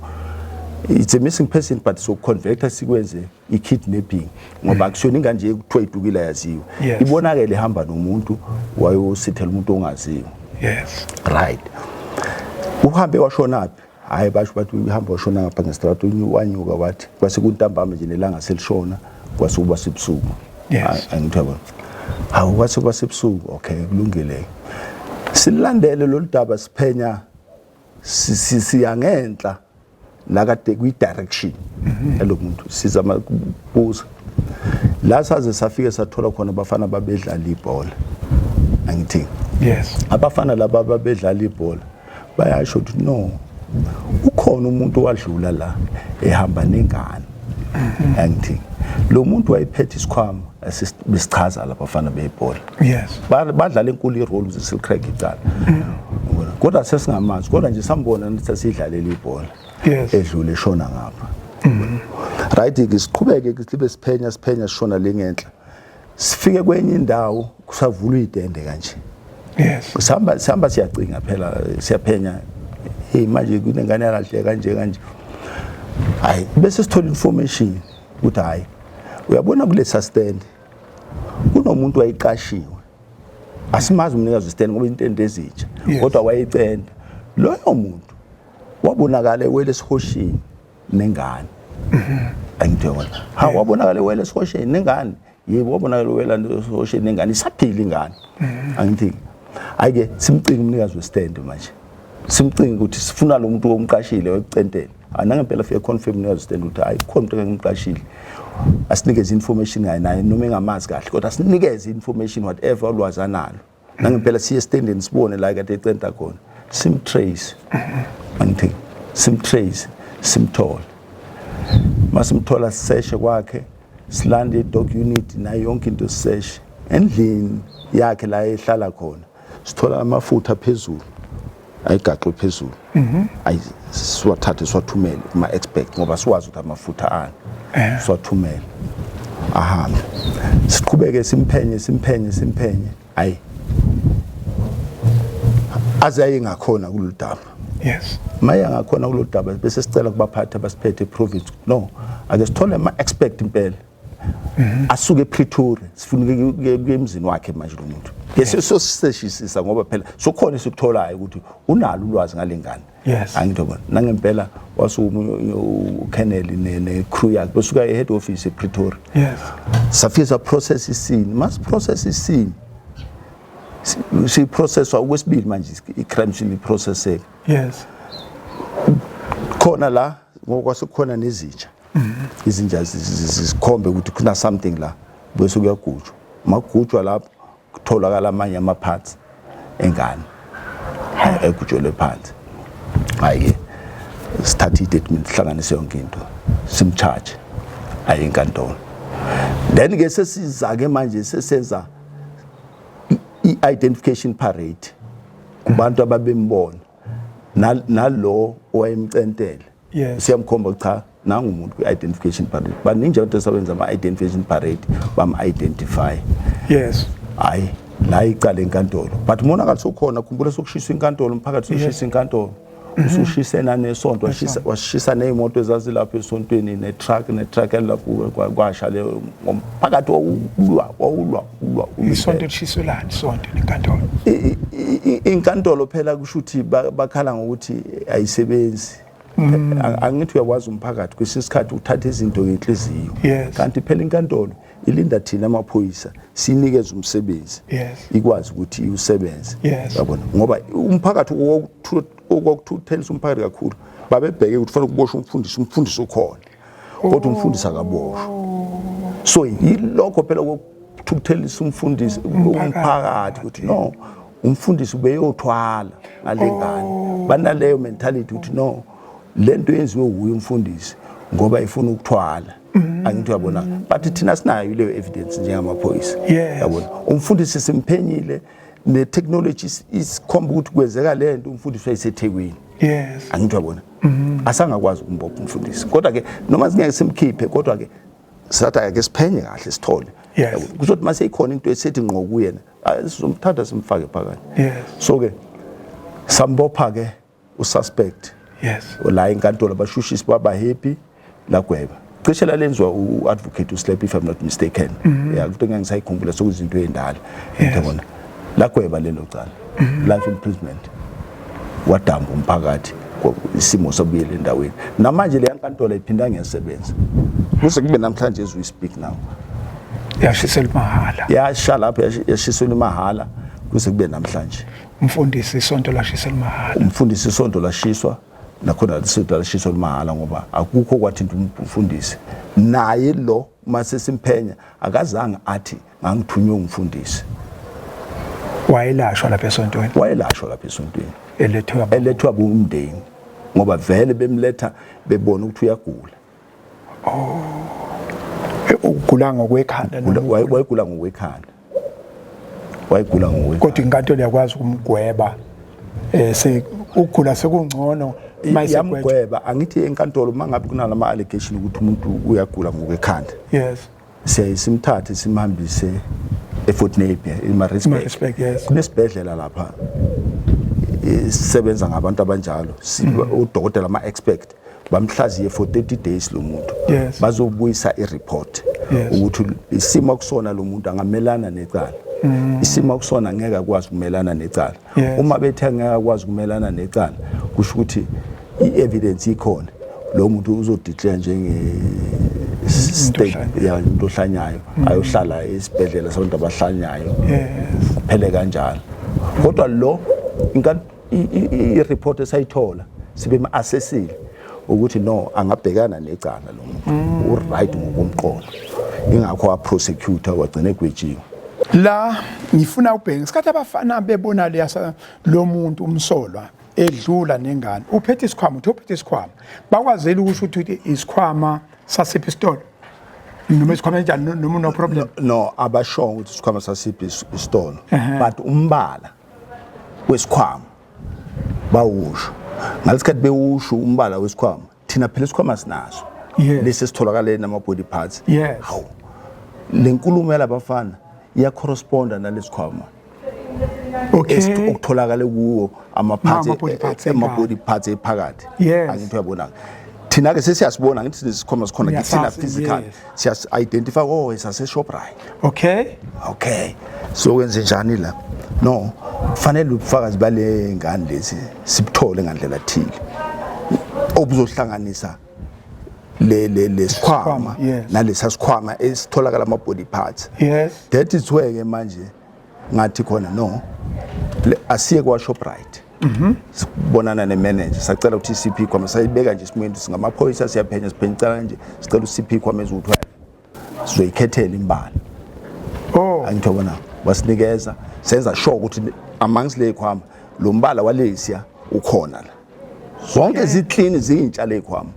It's a missing person but so convert sikwenze i-kidnapping ngoba akusiyona ingane nje kuthiwa idukile yaziwe. Yes. Ibonakele ihamba nomuntu wayosithela umuntu ongaziwa. Yes. Right. Uhambe washona phi? Hayi basho bathi uhamba washona ngapha ngestrata, wanyuka wathi kwase kuntambama nje nelanga selishona, kwase kuba sebusuku. Yes. Angithi yabona. Hawu kwase kuba sebusuku, okay kulungile. Silandele lolu daba siphenya siya ngenhla la kade kwi direction yalomuntu, sizama ukubuza la saze safike sathola khona abafana babedlala ibhola. Angithi Yes. abafana laba babedlala ibhola bayasho ukuthi no, ukhona umuntu owadlula la ehamba nengane. Angithi lo muntu wayephethe isikhwama besichaza lapha abafana bebhola. Yes. Badlala enkulu irole ukuze silicrack icala. Yabona? Kodwa sesingamazi, kodwa nje sambona ukuthi sasidlalela ibhola. Yes. Edlule eshona ngapha. Right ke siqhubeke ke sibe siphenya siphenya sishona le ngenhla. Sifike kwenye indawo kusavulwa itende kanje. Yes. Sihamba siyacinga phela siyaphenya. Hey manje kunengane yalahleka kanje kanje. Hayi bese sithola information ukuthi hayi uyabona kulesa stand kunomuntu wayiqashiwe. Asimazi umnikazi westand ngoba intende ezintsha kodwa wayicenda. Loyo muntu wabonakala ewele esihosheni nengane. Angithi yona. Ha wabonakala ewele esihosheni nengane. Yebo wabonakala ewela esihosheni nengane, isaphila ingane. Angithi hayi ke simcinga umnikazi westand manje. Simcinga ukuthi sifuna lo muntu omqashile wekucentela. Anangempela fike confirm umnikazi westand ukuthi hayi kukhona umuntu engimqashile. Asinikeze information ngaye naye noma engamazi kahle kodwa asinikeze information whatever ulwazi analo. Nangempela siye estandini sibone la kade ecenta khona. Simtrace. Angithi simtrace simthole. Masimthola siseshe kwakhe silande i-dog unit nayo yonke into siseshe. Endlini yakhe la ehlala khona sithola amafutha phezulu ayigaxwe phezulu. Ayi siwathathe siwathumele kuma expert ngoba siwazi ukuthi amafutha ani. Siwathumele ahambe. Siqhubeke simphenye simphenye simphenye. Hayi aze aye ngakhona kulolu daba. Yes. Maye ngakhona kulolu daba bese sicela kubaphathi abasiphethe eprovince. No, ake sithole ama expert impela. Asuke ePretoria sifuna kuye emzini wakhe manje lo muntu. Ke sesiseshisisa ngoba phela sokhona esikutholayo ukuthi unalo ulwazi ngalengane. Yes. Angithi yabona nangempela wasuka uColonel ne crew yakhe besuka e head office ePretoria. Yes. Safika sa process iscene, mas process iscene. Si processwa okwesibili manje i crime scene iprocesseka. Yes. Khona la ngokwase khona nezinja. Izinja zikhombe ukuthi kuna something la, bese kuyagujwa. Makugujwa lapho kutholakala amanye ama-parts engane egutshelwe phansi. Hayi-ke, sithathe i-statement, sihlanganise yonke into, simcharge, aye enkantolo. Then ke sesiza-ke manje sesenza i-identification parade kubantu ababembona nalo owayemcentele. Siyamkhomba, cha, nangu umuntu kwi-identification parade. Baningi nje abantu esabenza ama-identification parade, bam-identify. Hayi, la icala enkantolo, but umonakalo sokhona. Khumbula, sokushiswa inkantolo, umphakathi soshisa inkantolo, usushise nanesonto, washisa, washisa ney'moto ezazilapho esontweni, ne-truck elapho kwasha leyo ngomphakathi wawulwa, wawulwa, ulwa, ulwa. Isonto lishiselani isonto nenkantolo? Inkantolo phela kusho ukuthi bakhala ngokuthi ayisebenzi. Angithi uyakwazi, umphakathi kwesinye isikhathi uthatha izinto ngenhliziyo. Kanti phela inkantolo ilinda thina amaphoyisa sinikeze umsebenzi, ikwazi ukuthi iwusebenze. Yabona, ngoba umphakathi okwakuthuthelisa umphakathi kakhulu, babebheke ukuthi kufanele kuboshwe umfundisi, umfundisi ukhona, kodwa umfundisi akaboshwa. So yilokho phela kokuthukuthelisa umfundisi, umphakathi ukuthi no, umfundisi ubeyothwala ngale ngane. Banaleyo mentality ukuthi no, lento yenziwe wuye umfundisi ngoba ifuna ukuthwala. Angithi uyabona, but thina sinayo leyo evidence njengamaphoyisa. Yabona, umfundisi simphenyile ne-technology isikhomba ukuthi kwenzeka le nto umfundisi wayeseThekwini. Angithi uyabona, asangakwazi ukumbopha umfundisi, kodwa ke noma singeke simkhiphe, kodwa ke sathi ake siphenye kahle, sithole. Kuzothi mase ikhona into esethi ngqo kuyena, sizomthatha simfake phakathi. So ke sambopha ke ususpect la enkantolo, abashushisi baba happy, lagweba. Cishe lalenziwa u-advocate uSlap, if I'm not mistaken. Yeah, kuthi ngisayikhumbula, sokuzinto ey'ndala. Yabona, lagweba lelo cala, life imprisonment. Wadamba umphakathi, isimo sabuyela endaweni. Namanje leya nkantolo iphinda ngesebenza kuze kube namhlanje, as we speak now. Yashiselwa mahhala? Yasha lapho, yashiselwa mahhala kuze kube namhlanje. Umfundisi isonto lashiselwa mahhala? Umfundisi isonto lashiswa nakhona, isonto lashiswa mahhala, ngoba akukho kwathinta umfundisi. Naye lo mase simphenya akazange athi ngangithunywe umfundisi. Wayelashwa lapha esontweni? Wayelashwa lapha esontweni. Elethwe? Elethwa umndeni, ngoba vele bemletha bebona ukuthi uyagula. Ugula ngokwekhanda noma? Wayegula ngokwekhanda, wayegula ngokwekhanda. Kodwa inkantolo yakwazi ukumgweba se ugula sekungcono mayisegwetshwa? Yamgweba. Angithi enkantolo uma ngabe kunalama allegation ukuthi umuntu uyagula ngokwekhanda, siyaye simthathe simhambise eFort Napier, eMaritzburg. Maritzburg, yes. Kunesibhedlela lapha esisebenza ngabantu abanjalo. Udokotela, ama-expert, bamhlaziye for 30 days lo muntu. Bazobuyisa i-report ukuthi isimo akusona lo muntu angamelana necala, isimo akusona ngeke akwazi ukumelana necala. Uma bethe angeke akwazi ukumelana necala, kusho ukuthi i-evidence ikhona, lo muntu uzodeclare njenge state ya umuntu ohlanyayo, ayohlala esibhedlela sabantu abahlanyayo. Kuphele kanjalo. Kodwa lo i-report esayithola sibe assessile ukuthi no, angabhekana necala lo muntu, u-right ngokomqondo, ingakho wa-prosecutor wagcina egwetshiwe. La ngifuna ubheke ngesikhathi abafana bebona leya lo muntu umsolwa edlula nengane, uphethe isikhwama, uthi uphethe isikhwama, bakwazela ukusho ukuthi isikhwama sasiphi isitolo noma isikhwama enjani, noma no problem? No, abashongo ukuthi isikhwama sasiphi isitolo, but umbala wesikhwama bawusho. Ngalesikhathi bewusho umbala wesikhwama, thina phela isikhwama sinaso lesi esitholakale nama-body parts. Hawu, le nkulumo yalabafana iyacorresponda nalesikhwama okutholakale kuwo ama-parts, Ama-body parts ama-body parts ephakathi. Angithi uyabona, thina-ke sesiyasibona, ngithi nesikhwama sikhona kithina Niyasazi, physical. Siyasi-identify, oh, sase-Shoprite. Okay, so kwenze njani la? No, kufanele ubufakazi bale ngane lezi sibuthole ngandlela thile obuzohlanganisa le lesikhwama nalesa sikhwama esitholakala ama body parts. That is where ke manje ngathi khona no, asiye kwa Shoprite. Sibonana nemanager, sacela ukuthi isiphi ikhwama, sayibeka nje esimweni, singamaphoyisa siyaphenya, siphenya icala nje, sicela usiphi ikhwama eziwu-12, sizoyikhethela imbala. Oh. Angithi yabona, wasinikeza, senza sure ukuthi amongst le khwama lo mbala walesiya ukhona la, zonke ziclean, zintsha le khwama.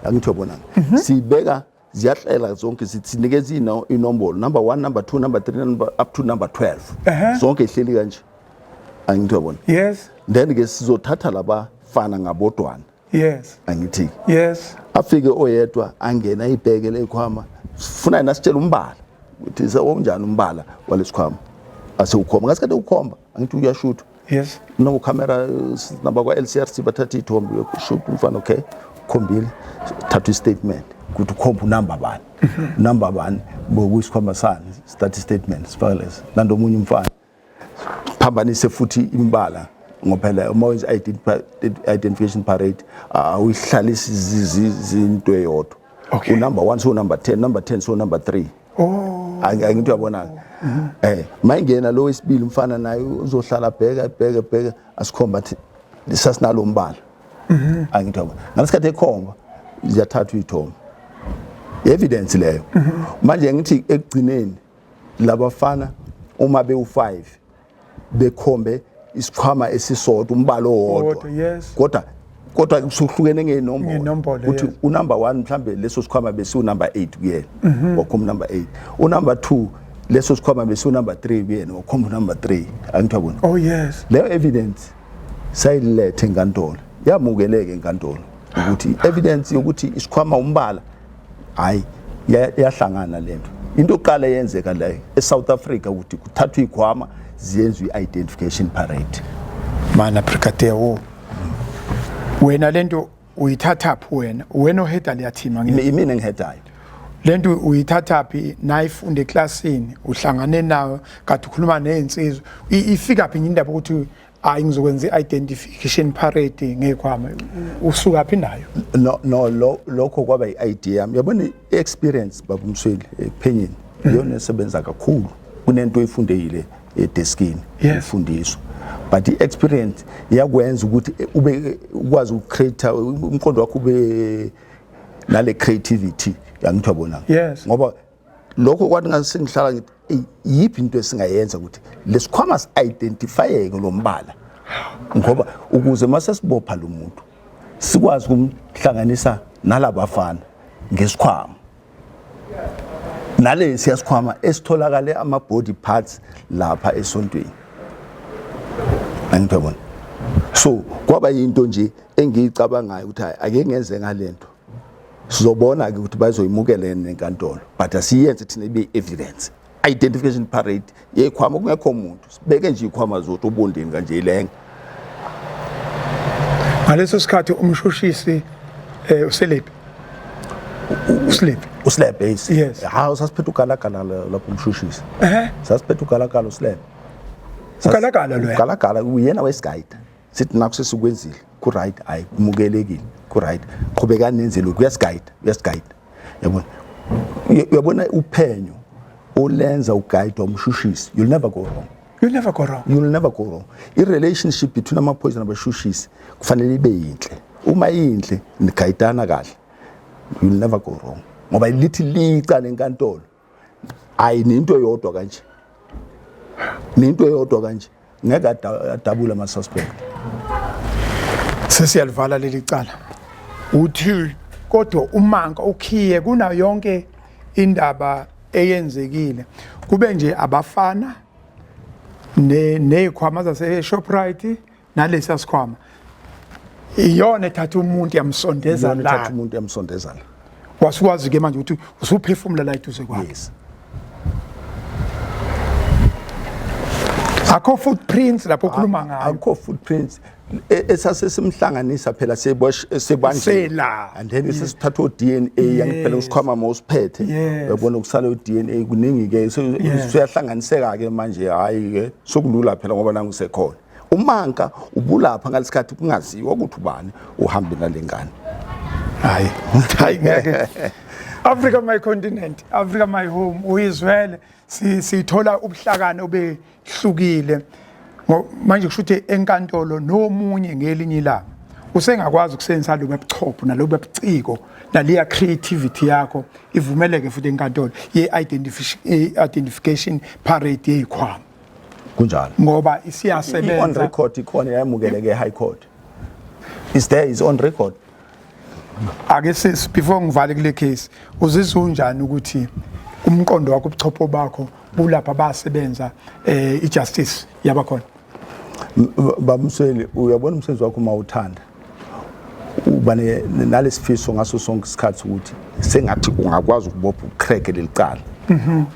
Angithi yabona, sibeka, ziyahlela zonke, sinikeza inombolo, number 1, number 2, number 3, number up to number 12. Zonke ihleli kanje, angithi yabona. Then ke sizothatha labafana ngabodwana. Angithi afike oyedwa, angena, ibheke lekhwama, sifuna yena sitshela umbala ukuthi sewunjani umbala walesikhwama, asewukhomba ngasikade ukhomba, angithi uyashuthwa. No camera namba kwa LCRC bathatha ithombe, uyashuta umfana, okay, ukhombile, thatha istatement ukuthi ukhomba unumber bani, number bani, bokuyisikhwama sani, start statement, sifake lesi, landa omunye umfana, phambanise futhi imbala, ngoba phela uma wenza identification parade awuyihlalisi zinto eyodwa. Unumber 1 so number 10, number 10 so number 3. Angithi uyabona, mayingena lo wesibili umfana naye uzohlala, bheka, bheka, bheka, asikhomba, athi sasinalo mbala. Angithi uyabona, ngalesikhathi ekhomba ziyathathwa iy'thombe, evidence leyo. Manje ngithi ekugcineni labafana uma bewu5 bekhombe isikhwama esisodwa, umbalo owodwa, Owodwa, yes. kodwa kusuhlukene ngenombolo. Ngenombolo, Uthi unumber 1 mhlambe leso sikhwama besiwu number 8 kuyena, wakhomba number 8. Unumber 2 leso sikhwama besiwu number 3 kuyena, wakhomba number 3. Angithi yabona? Oh yes. Leyo evidence sayilethe enkantolo, yamukeleke enkantolo ukuthi evidence yokuthi isikhwama umbala, hayi, iyahlangana lento. Into yokuqala eyenzeka la eSouth Africa ukuthi kuthathwe ikhwama ziyenzwe i-identification parade. Mana brigadier, wo wena lento uyithathaphi wena? Wena oheda leya team, angithi? Imina engihedayo. Lento uyithathaphi? Nayifunda eklasini, uhlangane nayo kade ukhuluma nezinsizwa, ifika phi indaba ukuthi hayi, ngizokwenza i-identification parade ngekhwama? Usuka phi nayo? No, lokho kwaba i-idea yami. Yabona, i-experience, baba uMsweli, ekuphenyeni iyona esebenza kakhulu kunento oyifundile edeskini, ifundiswa, but i-experience iyakwenza ukuthi ube ukwazi ukucreate, umqondo wakho ube nale creativity, yangithi yabona. Ngoba lokho kwathi ngase ngihlala ngithi, "Eyi, yiphi into esingayenza ukuthi lesikhwama si-identifyeke lo mbala, ngoba ukuze mase sibopha lo muntu sikwazi ukumhlanganisa nalabafana ngesikhwama nalesi sikhwama esitholakale ama-body parts lapha esontweni," angithi yabona. So kwaba yinto nje engiyicabangayo ukuthi hayi, ake ngenze ngalento, sizobona ke ukuthi bazoyimukela yini enkantolo, but asiyenze thina ibe evidence, identification parade yekhwama kungekho umuntu, sibeke nje ikhwama zodwa obondeni kanje ilenga. Ngaleso sikhathi umshushisi uSelebi, uSelebi? Uslebe. Yes. Ha, sasiphethe ugalagala lapho umshushisi. Sasiphethe ugalagala, uslebe. Ugalagala loya? Ugalagala uyena wesigayida, sithi nakho sesikwenzile, ku-right, hayi, kumukelekile, ku-right, qhubekani nenze lokhu, uyasigayida, uyasigayida, yabona. Uyabona, uphenyo olenza ugayidwa umshushisi, you'll never go wrong. You'll never go wrong. You'll never go wrong. I-relationship between amaphoyisa nabashushisi kufanele ibe yinhle. Uma iyinhle, nigayidana kahle, you'll never go wrong, ngoba lithi licala enkantolo, hayi, nento eyodwa kanje, nento eyodwa kanje, ngeke adabule ama-suspect. Sesiyalivala leli cala, uthi kodwa umanka ukhiye kunayo yonke indaba eyenzekile, kube nje abafana nezikhwama zase Shoprite nalesa sikhwama iyona ethatha umuntu yamsondeza. Iyona ethatha la umuntu yamsondeza la. Wasukwazi ke manje ukuthi usuphefumula la eduze kwakhe. Yes. Akho footprints lapho okhuluma ngayo? Akukho footprints. Esase simhlanganisa phela sebosh sebanje Sela. and then sesithatha o-DNA, yangiphela usikhwama mawusiphethe, uyabona kusala u-DNA kuningi ke, suyahlanganiseka ke manje, hayi ke, sokulula phela ngoba nangu sekhona umanka ubulapha ngalesikhathi kungaziwa ukuthi ubani uhambe nalengane. Hayi, hayi, ngeke. Africa my continent, Africa my home, uyizwele, sithola ubuhlakani obehlukile. Manje kusho ukuthi enkantolo nomunye ngelinye ilanga usengakwazi ukusebenzisa lo buchopho nalobu buciko naliya creativity yakho ivumeleke futhi enkantolo ye identification parade yezikhwama. Kunjalo. Ngoba isiyasebenza. On record ikhona, yamukeleke e-High Court. Is there, is on record. Ake sis, before ngivale kule case, uzizwa unjani ukuthi umqondo wakho, ubuchopho bakho bulapha basebenza ijustice yabakhona? Bamsweli, uyabona umsebenzi wakho uma uthanda uba nalesifiso ngaso sonke isikhathi ukuthi sengathi ungakwazi ukubopha ucrack leli cala.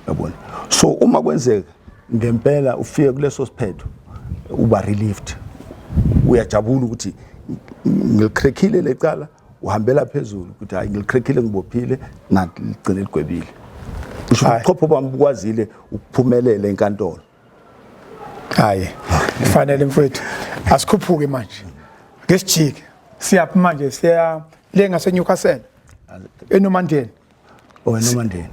Yabona, so uma kwenzeka ngempela ufike kuleso siphetho, uba relieved, uyajabula ukuthi ngilicrackile lecala, uhambela phezulu ukuthi hayi, ngilicrackile, ngibophile, nanti ligcine ligwebile. Kusho Hhayi. ubuchopho bami bukwazile ukuphumelela enkantolo. Hayi, kufanele mfowethu asikhuphuke manje, ke sijike. Siyaphi manje? Siya le ngase Newcastle, eNomandeni. Wena Nomandeni.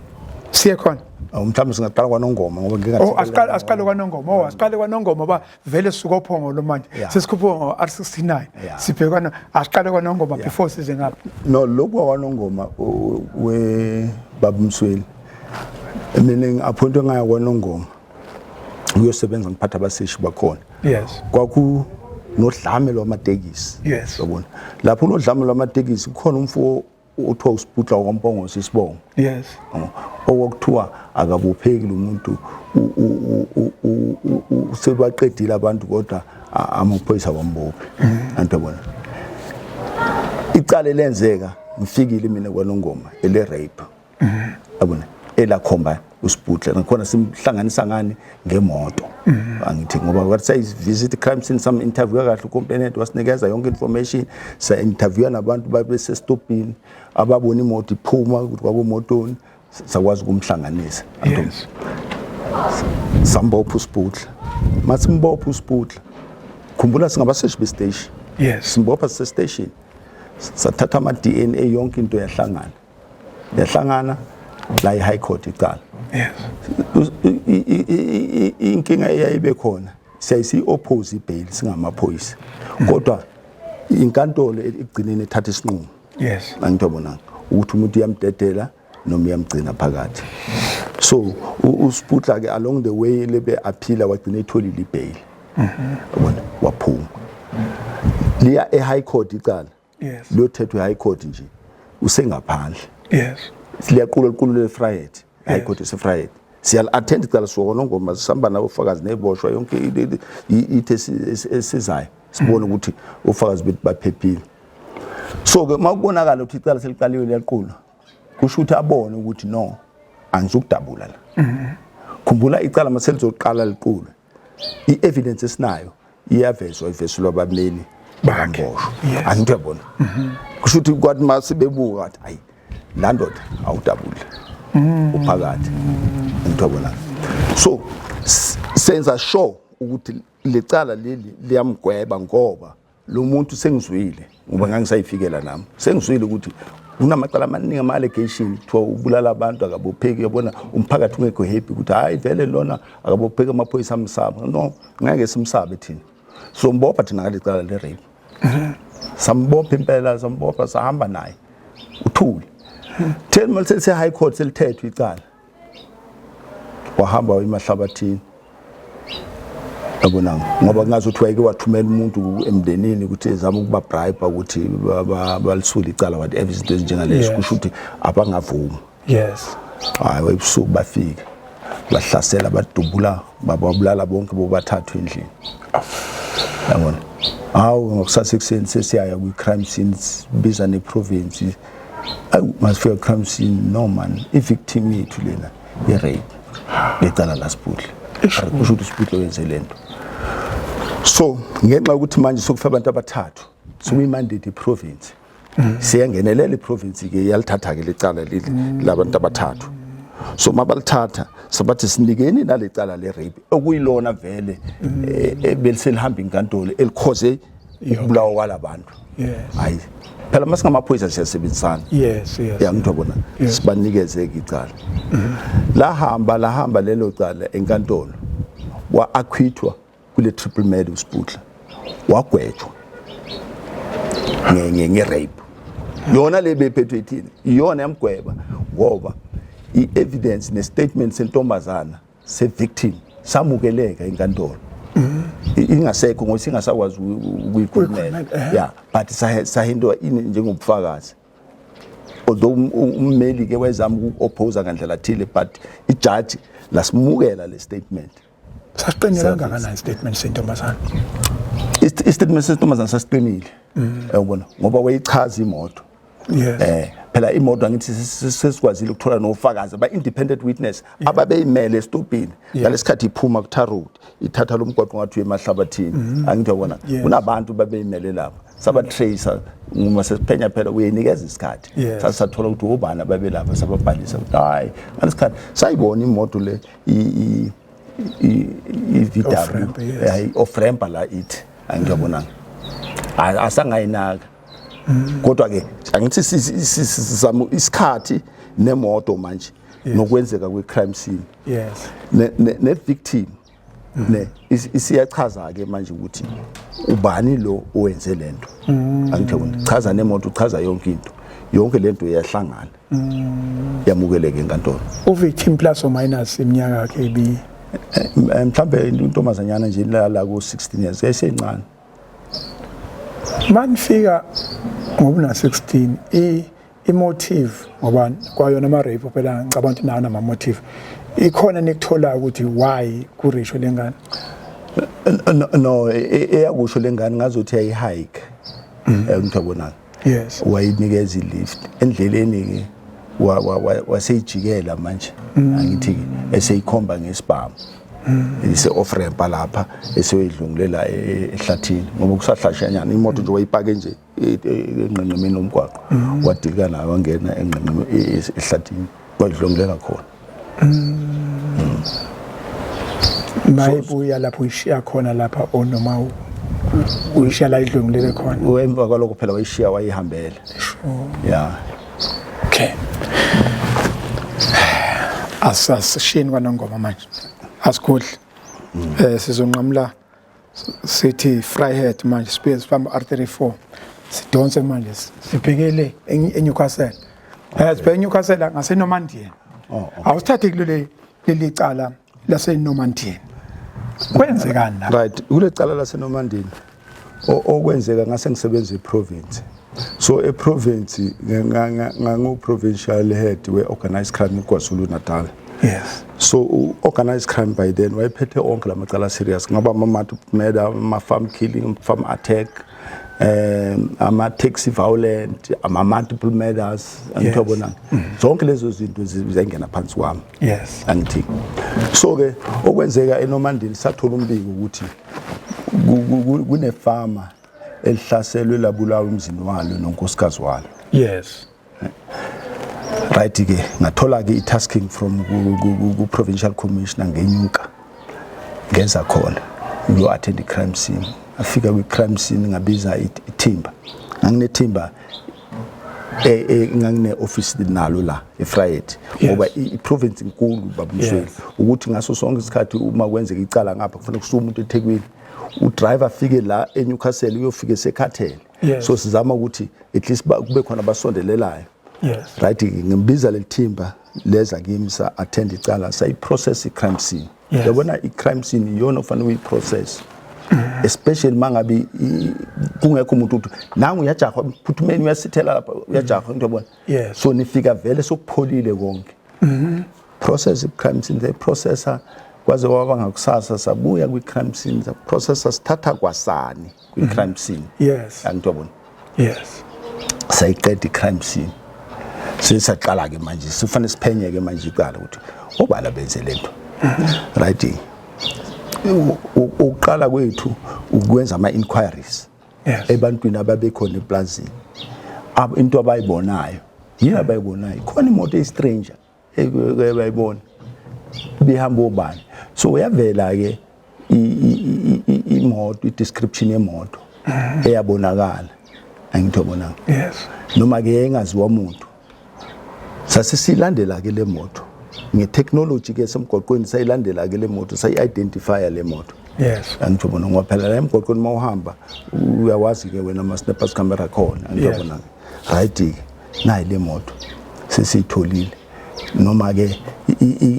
Siye khona. Awu, mhlawumbe singaqala kwaNongoma ngoba ngike Oh, asiqale kwaNongoma. Oh, asiqale kwaNongoma ba vele sisuka oPhongolo manje. Sesikhuphuka ngo R69. Sibhekana, asiqale kwaNongoma before size ngapha. No, lokhu kwaNongoma we baba Msweli, mina ngi-appointwe ngaya kwaNongoma uyosebenza, ngiphatha abaseshi bakhona. Kwaku nodlame lwamatekisi. Yabona, lapho unodlame lwamatekisi kukhona umfo othiwa uSiputla wakwaMpongoso isibongo. Okwakuthiwa akabopheki lo muntu, sebaqedile abantu kodwa amaphoyisa wambophi. Anto yabona, icala elenzeka ngifikile mina kwaNongoma ele rape, yabona, elakhomba uSiputla, nakhona simhlanganisa ngani ngemoto, angithi ngoba kwathi sayi-visit crime scene, sam interview kahle ucomplainant, wasinikeza yonke information, sa interview nabantu babesestopini ababona imoto iphuma ukuthi kwakumotoni, sakwazi ukumhlanganisa. Sambopha uSiputla. Masimbopha uSiputla, khumbula singabaseshi bestation. Simbopha sise-station, sathatha ama-DNA, yonke into yahlangana, yahlangana la e-high court icala. Inkinga eyayibe khona, siyayisi-oppose ibail singamaphoyisa, kodwa inkantolo ekugcineni ethatha isinqumo. Angitobonanga ukuthi umuntu uyamdedela noma uyamgcina phakathi. So uSiputla ke along the way lebe aphila, wagcina etholile ibail, yabona, waphuma. Liya e-high court icala. Liyothethwa e-high court nje usengaphandle. Liyaqulwa, liqulu le-Vryheid, high court ese-Vryheid. Siyal-attend icala sona ngoma, sihamba nabofakazi neboshwa yonke ithi esizayo, sibone ukuthi ofakazi bethu baphephile. So ke makubonakala ukuthi icala seliqaliwe liyaqulwa, kusho ukuthi abone ukuthi no, angizukudabula la. Khumbula icala maselizoqala liqulwe, i-evidence esinayo iyavezwa, ivesulwa abameli bakhe. Bamboshwa. Angithi uyabona, kusho ukuthi kwathi mase bebuka wathi hayi, la ndoda awudabuli, uphakathi. Angithi uyabona, so senza sure ukuthi lecala leli liyamgweba, ngoba lo muntu sengizwile, ngoba ngangisayifikela nami, sengizwile ukuthi kunamacala amaningi, ama-allegation, kuthiwa ubulala abantu, akabopheki. Uyabona, umphakathi ungekho happy ukuthi hayi vele lona akabopheki, amaphoyisa amsaba. No, ngeke simsabe thina, sombopha thina ngale cala le-rape. Sambopha impela, sambopha, sahamba naye uthule. Theni mase high court selithethwe icala, wahamba emahlabathini, yabona, ngoba kungazuthi wayeke wathumela umuntu emndenini ukuthi ezama ukuba bribe ukuthi balisule icala, whatever, izinto ezinjengalezo. Kusho ukuthi abangavumi. Hayi, ebusuku bafika bahlasela, badubula, bababulala bonke bobathathu endlini, yabona. Hawu, ngakusasa ekuseni sesiyaya kwi-crime scene, biza ne-province. Awu, masifika crime scene, no man, i-victim yethu lena i-rape ngecala laSiputla, kusho ukuthi uSiputla wenze lento. So ngenxa yokuthi manje sokufa abantu abathathu, sokuyimandate i-province, siyangenelela. I-province ke iyalithatha ke lecala leli labantu abathathu. So mabalithatha, sabathi sinikeni nalecala le rape okuyilona vele ebeliselihamba inkantolo elikhoze ukubulawa kwalabantu. Hayi phela, masingamaphoyisa siyasebenzisana. Yangitho bona. Sibanikeze ke icala, lahamba, lahamba lelo cala enkantolo, wa-acquitwa. Kule triple murder uSputla wagwetshwa nge rape. Yona le bephethwe ithini, iyona yamgweba ngoba i-evidence ne-statement sentombazana se-victim samukeleka enkantolo, ingasekho ngoba singasakwazi ukuyikhulumela. Yeah, but sahindwa ini njengobufakazi, although ummeli ke wayezama uku-oppose ngandlela thile, but ijaji lasimukela le statement. Sasiqinile kangakanani statement sentombazana? I-statement sentombazana sasiqinile, uyabona, ngoba wayichaza imoto. Phela imoto, angithi sesikwazile ukuthola nofakazi ba independent witness ababeyimele estopini ngalesikhathi iphuma ku tar road ithatha lo mgwaqo ngathi uye emahlabathini, angithi uyabona? Kunabantu babeyimele lapha, saba tracer uma sesiphenya, phela uyinikeza isikhathi. Sasathola ukuthi obani ababelapha, sababhalisa ukuthi hayi, ngalesikhathi sayibona imoto le i VW. Off-ramp, yes. Hayi, off ramp la ithi, angiyabonanga, asangayinaka, kodwa ke angithi sizama isikhathi nemoto manje nokwenzeka kwe-crime scene ne victim ne isiyachaza ke manje ukuthi ubani lo owenze lento, angithi yabona, chaza nemoto, uchaza yonke into, yonke lento iyahlangana, yamukeleke enkantolo. U-victim plus or minus iminyaka yakhe ibi? Mhlambe intombazanyana nje la ku 16 years, esencane. Manifika ngoba una 16, i motive, ngoba kwayona ama rape phela ngicabanga ukuthi nawo nama motive ikhona, nikutholayo ukuthi why ku-rape lengane? No, eyakusho lengane ngazothi yayihike, ngithi yabona, wayinikeza ilift endleleni ke, waseyijikela manje, angithi ke eseyikhomba ngesibhamu ise off ramp lapha, eseyoyidlungulela ehlathini ngoba kusahlashanyana imoto nje, wayipake nje enqenqemeni lomgwaqo, wadilika nayo, wangena enqenqeme ehlathini, wadlungulela khona. Mayibuya lapho uyishiya khona lapha or noma uyishiya la idlungulele khona? Emva kwalokho phela wayishiya, wayihambela. Yeah. Okay, asasishini kwanongoma manje, asikhudli, sizonqamula sithi Vryheid manje, sibuye sibambe R34, sidonse manje sibhekele eNewcastle, sibheke eNewcastle ngaseNormandian. Awusithathe kuleli leli cala laseNormandian, kwenzekani lapho? Right, kule cala laseNormandini, okwenzeka ngase ngisebenza eprovince, so eprovince ngangu provincial head we-organized crime KwaZulu Natal. So u-organized crime by then wayephethe onke lamacala serious, ngaba ama-murder, ama-farm killing, farm attack, ama-taxi violent, ama-multiple murders, angithi yabona, zonke lezo zinto ziyangena phansi kwami. Angithi so ke okwenzeka eNormandini, sathola umbiko ukuthi kunefama elihlaselwe labulawa emzini walo nonkosikazi walo. Right ke, ngathola ke i-tasking from ku provincial commissioner, ngenyuka ngeza khona ngiyo attend i-crime scene. Afika kwi-crime scene, ngabiza ithimba, nganginethimba, ngangine office nalo la eVryheid, ngoba i-province inkulu, babumsweli, ukuthi ngaso sonke isikhathi uma kwenzeka icala ngapha kufanele kusuke umuntu eThekwini, udriver afike la eNewcastle, uyofika esekhathele. So sizama ukuthi at least kube khona abasondelelayo. Right, ngimbiza leli thimba, leza kimi, sa attend icala, sayiprocess i-crime scene. Yabona, i-crime scene iyona ofanele uyiprocess, especially mangabe kungekho umuntu uthi nangu uyajahwa, phuthumeni, uyasithela lapha, uyajahwa into, yabona. So nifika vele sokupholile konke, process i-crime scene, they processa kwaze kwaba ngakusasa, sabuya kwi-crime scene, saprocessa, sithatha kwasani kwi-crime scene. Angithi yabona. Sayiqeda i-crime scene, sesaqala ke manje sifanele siphenye ke manje icala ukuthi obala benze lento. Right, ukuqala kwethu ukwenza ama inquiries ebantwini ababekhona eplazini, into abayibonayo, yini abayibonayo, khona imoto eyistranger ebayibona bihamba obani. So uyavela ke imoto, i-description yemoto eyabonakala, angithi yabonanga? Yes. Noma ke engaziwa umuntu, sase silandela ke le moto. Nge-technology ke semgwaqweni sayilandela ke le moto, sayi-identifya le moto. Angitho bona, ngoba phela la emgwaqweni uma uhamba uyawazi ke wena ama-snappers camera khona, angitho bona. Right ke, nayi le moto sesiyitholile, noma ke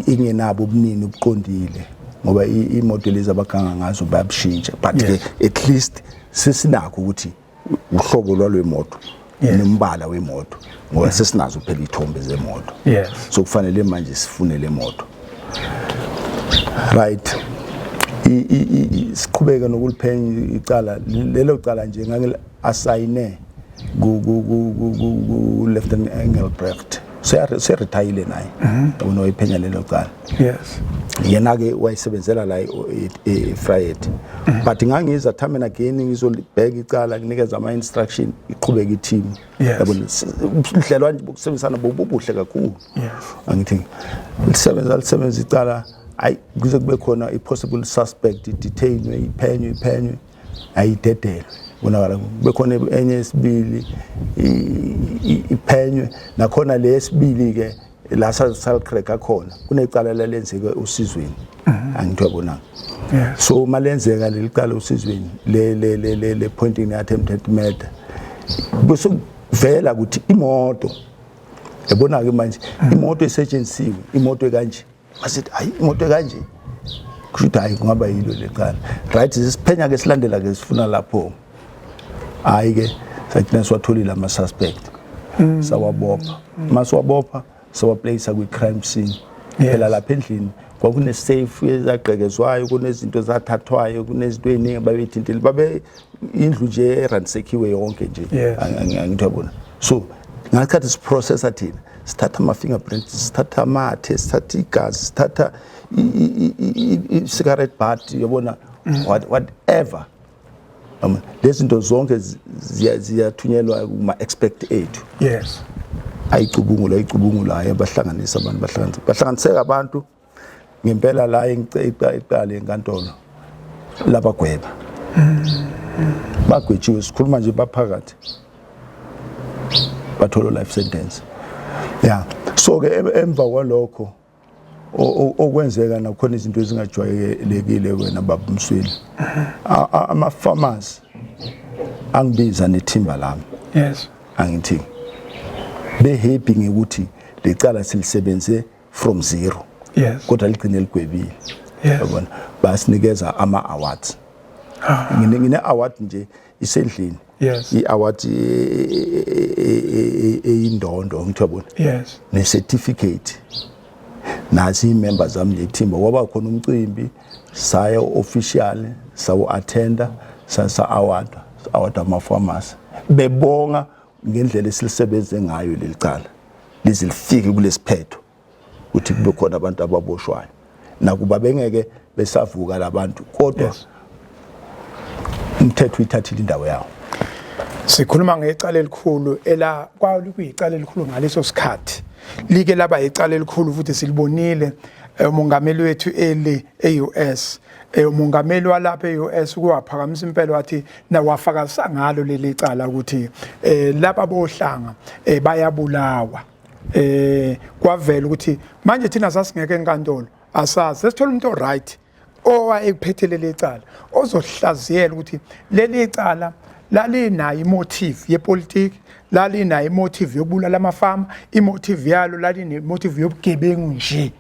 ingenabo ubunini obuqondile, ngoba imoto lezi abaganga ngazo bayabushintsha, but ke at least sesinakho ukuthi uhlobo lwalwemoto nombala wemoto, ngoba sesinazo phela ithombe zemoto. So kufanele manje sifune le moto, right? Siqhubeke nokuliphenya icala. Lelo cala nje ngangile asayine ku Lieutenant Engelbrecht, seretire naye, yabona, wayiphenya lelo cala. Yena ke wayesebenzela la eVryheid, but ngangiza time and again ngizolibheka icala, nginikeza ama instruction, iqhubeka i-team. Yabona, ubudlelwane nje bokusebenzisana bobuhle kakhulu. Angithi lisebenza, lisebenza icala, ayi, kuze kube khona i-possible suspect detainwe, iphenywe, iphenywe, ayidedelwe, bonakala kube khona enye esibili iphenywe nakhona. Le yesibili ke la sal-crack khona, kunecala lalenzeke usizweni, angithi uyabona? So malenzeka leli cala usizweni le pointing attempted murder, bese kuvela ukuthi imoto, yabona ke manje, imoto esetshenzisiwe, imoto ekanje. Masithi hayi, imoto ekanje, kusho ukuthi hayi, kungaba yilo lecala, right? Sisiphenya ke, silandela ke, sifuna lapho. Hayi ke, sagcina siwatholile ama suspect, sawabopha. Masiwabopha, sawaplacea kwi crime scene. Phela lapha endlini kwakune safe ezagqekezwayo, kunezinto ezathathwayo, kunezinto eziningi babethintile, babe indlu nje eransackiwe yonke nje. Angithi uyabona? So ngasikhathi siprocessa thina, sithatha ama-fingerprints, sithatha amathe, sithatha igazi, sithatha i-cigarette butt, yabona, whatever. Lezi zinto zonke ziyathunyelwa kuma-expert ethu. Ayicubungula, ayicubungula, hayi, bahlanganisa abantu, bahlanganisa, bahlanganiseka abantu ngempela la iqale enkantolo, labagweba, bagwetshiwe. Sikhuluma nje baphakathi, bathola life sentence, yeah. So ke emva kwalokho okwenzeka nakhona izinto ezingajwayelekile, wena baba Msweli, ama farmers angibiza nethimba lami. Angithi be happy ngekuthi lecala silisebenze from zero, kodwa ligcine ligwebile. Yabona, basinikeza ama awards. Ngine award nje isendlini. I-award eyindondo, ngithi yabona, ne-certificate. Nazi ii-members zami nethimba. Kwaba khona umcimbi, saya official, sawu-attenda, sa-award, award ama-farmers bebonga ngendlela esilisebenze ngayo leli cala lize lifike kulesiphetho ukuthi kube khona abantu ababoshwayo, nakuba bengeke besavuka labantu, kodwa umthetho uyithathile indawo yawo. Sikhuluma ngecala elikhulu ela kwakuyicala elikhulu ngaleso sikhathi, like laba icala elikhulu futhi silibonile umongameli wethu eli e-US, umongameli walapha e-US kuwaphakamisa impela, wathi nawafakazisa ngalo leli cala ukuthi laba bohlanga bayabulawa. Kwavela ukuthi manje thina sasingeke enkantolo, asazi, sesithola umuntu oright owayekuphethe leli cala, ozohlaziyela ukuthi leli cala lalinayo imotive yepolitiki, lalinayo imotive yokubulala amafama, imotive yalo laline-motive yobugebengu nje.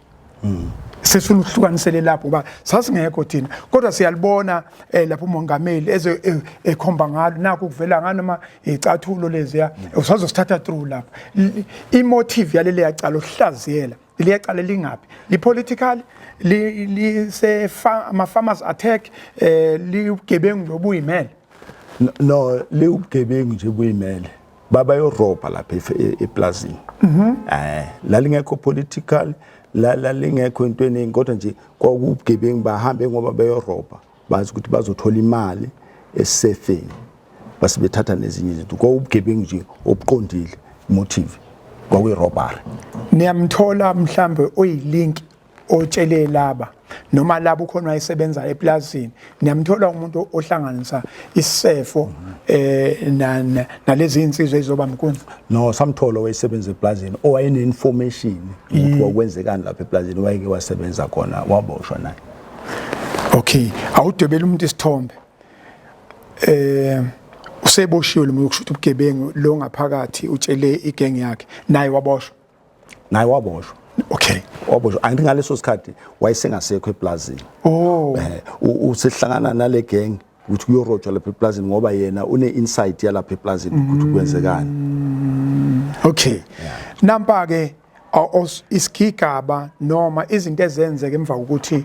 Sesifuna ukuhlukanisele lapho ngoba sasingekho thina, kodwa siyalibona lapho umongameli eze ekhomba ngalo, nakho kuvela ngalo noma icathulo leziya, usazosithatha through lapho imotive yaleli yacala, uhlaziyela leli cala lingaphi, li political, li se ama farmers attack, libugebengu lobuyimele? No, liwubugebengu nje buyimele, babayorobha lapha eplazini. Lalingekho political, la lalingekho into eningi, kodwa nje kwakubugebengu. Bahambe ngoba beyorobha, bazi ukuthi bazothola imali esefeni, base bethatha nezinye izinto. Kwakubugebengu nje obuqondile, motive kwakuyi-robbery. Niyamthola mhlambe oyilink otshele laba noma labo ukhona wayesebenza eplazini niyamthola umuntu ohlanganisa isefo eh nalezi insizwa ezizoba mkunzi? No, samthola wayesebenza eplazini owayene information ukuthi kwakwenzekani lapha eplazini, wayeke wasebenza khona, waboshwa naye. Okay, awudwebela umuntu isithombe. Useboshiwe lo muntu, kusho ukuthi ubugebengu lo ngaphakathi utshele igenge yakhe, naye waboshwa. Naye waboshwa. Okay. Waboshwa. Angithi ngaleso sikhathi wayesengasekho eplazini. Oh. Usehlangana nale gang ukuthi kuyorojwa lapha eplazini ngoba yena une insight yalapha eplazini ukuthi kwenzekani. Okay. Nampa ke isigigaba noma izinto ezenzeka emva kokuthi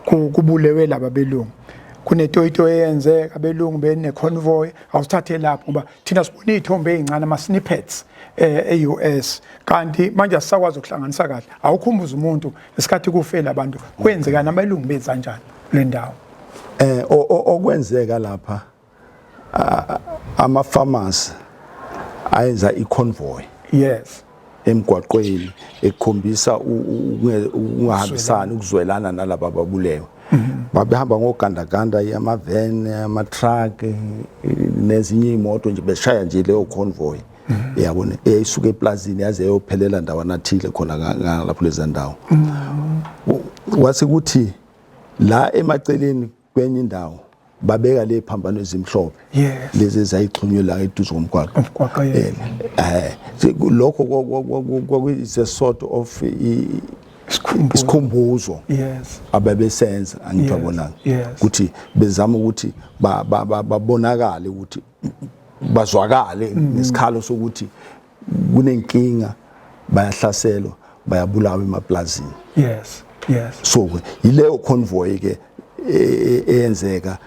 kubulewe laba belungu. Kunetoyito eyenzeka abelungu bene convoy, awusithathe lapho ngoba thina sibona izithombe ezincane ama snippets e-US, kanti manje asisakwazi ukuhlanganisa kahle. Awukhumbuza umuntu ngesikhathi kufela abantu kwenzekani, abelungu benza kanjani le ndawo? Okwenzeka lapha, ama farmers ayenza i-convoy emgwaqweni ekhombisa ukungahambisani, ukuzwelana nalaba ababulewe. Babehamba ngogandaganda, ama-van, ama-truck nezinye iy'moto nje, beshaya nje leyo convoy, yabona, eyayisuka eplazini yaze yayophelela ndawana thile khona ngalapho leza ndawo. Kwase kuthi la emaceleni kwenye indawo babeka le phambano ezimhlophe lezi ezayixhunywe la eduze komgwaqo. Umgwaqo, yes. Lokho kwakuyi sort of isikhumbuzo ababesenza, angithi yabona, ukuthi bezama ukuthi babonakale, ukuthi bazwakale ngesikhalo sokuthi kunenkinga, bayahlaselwa, bayabulawa emaplazini. So yileyo convoy ke eyenzeka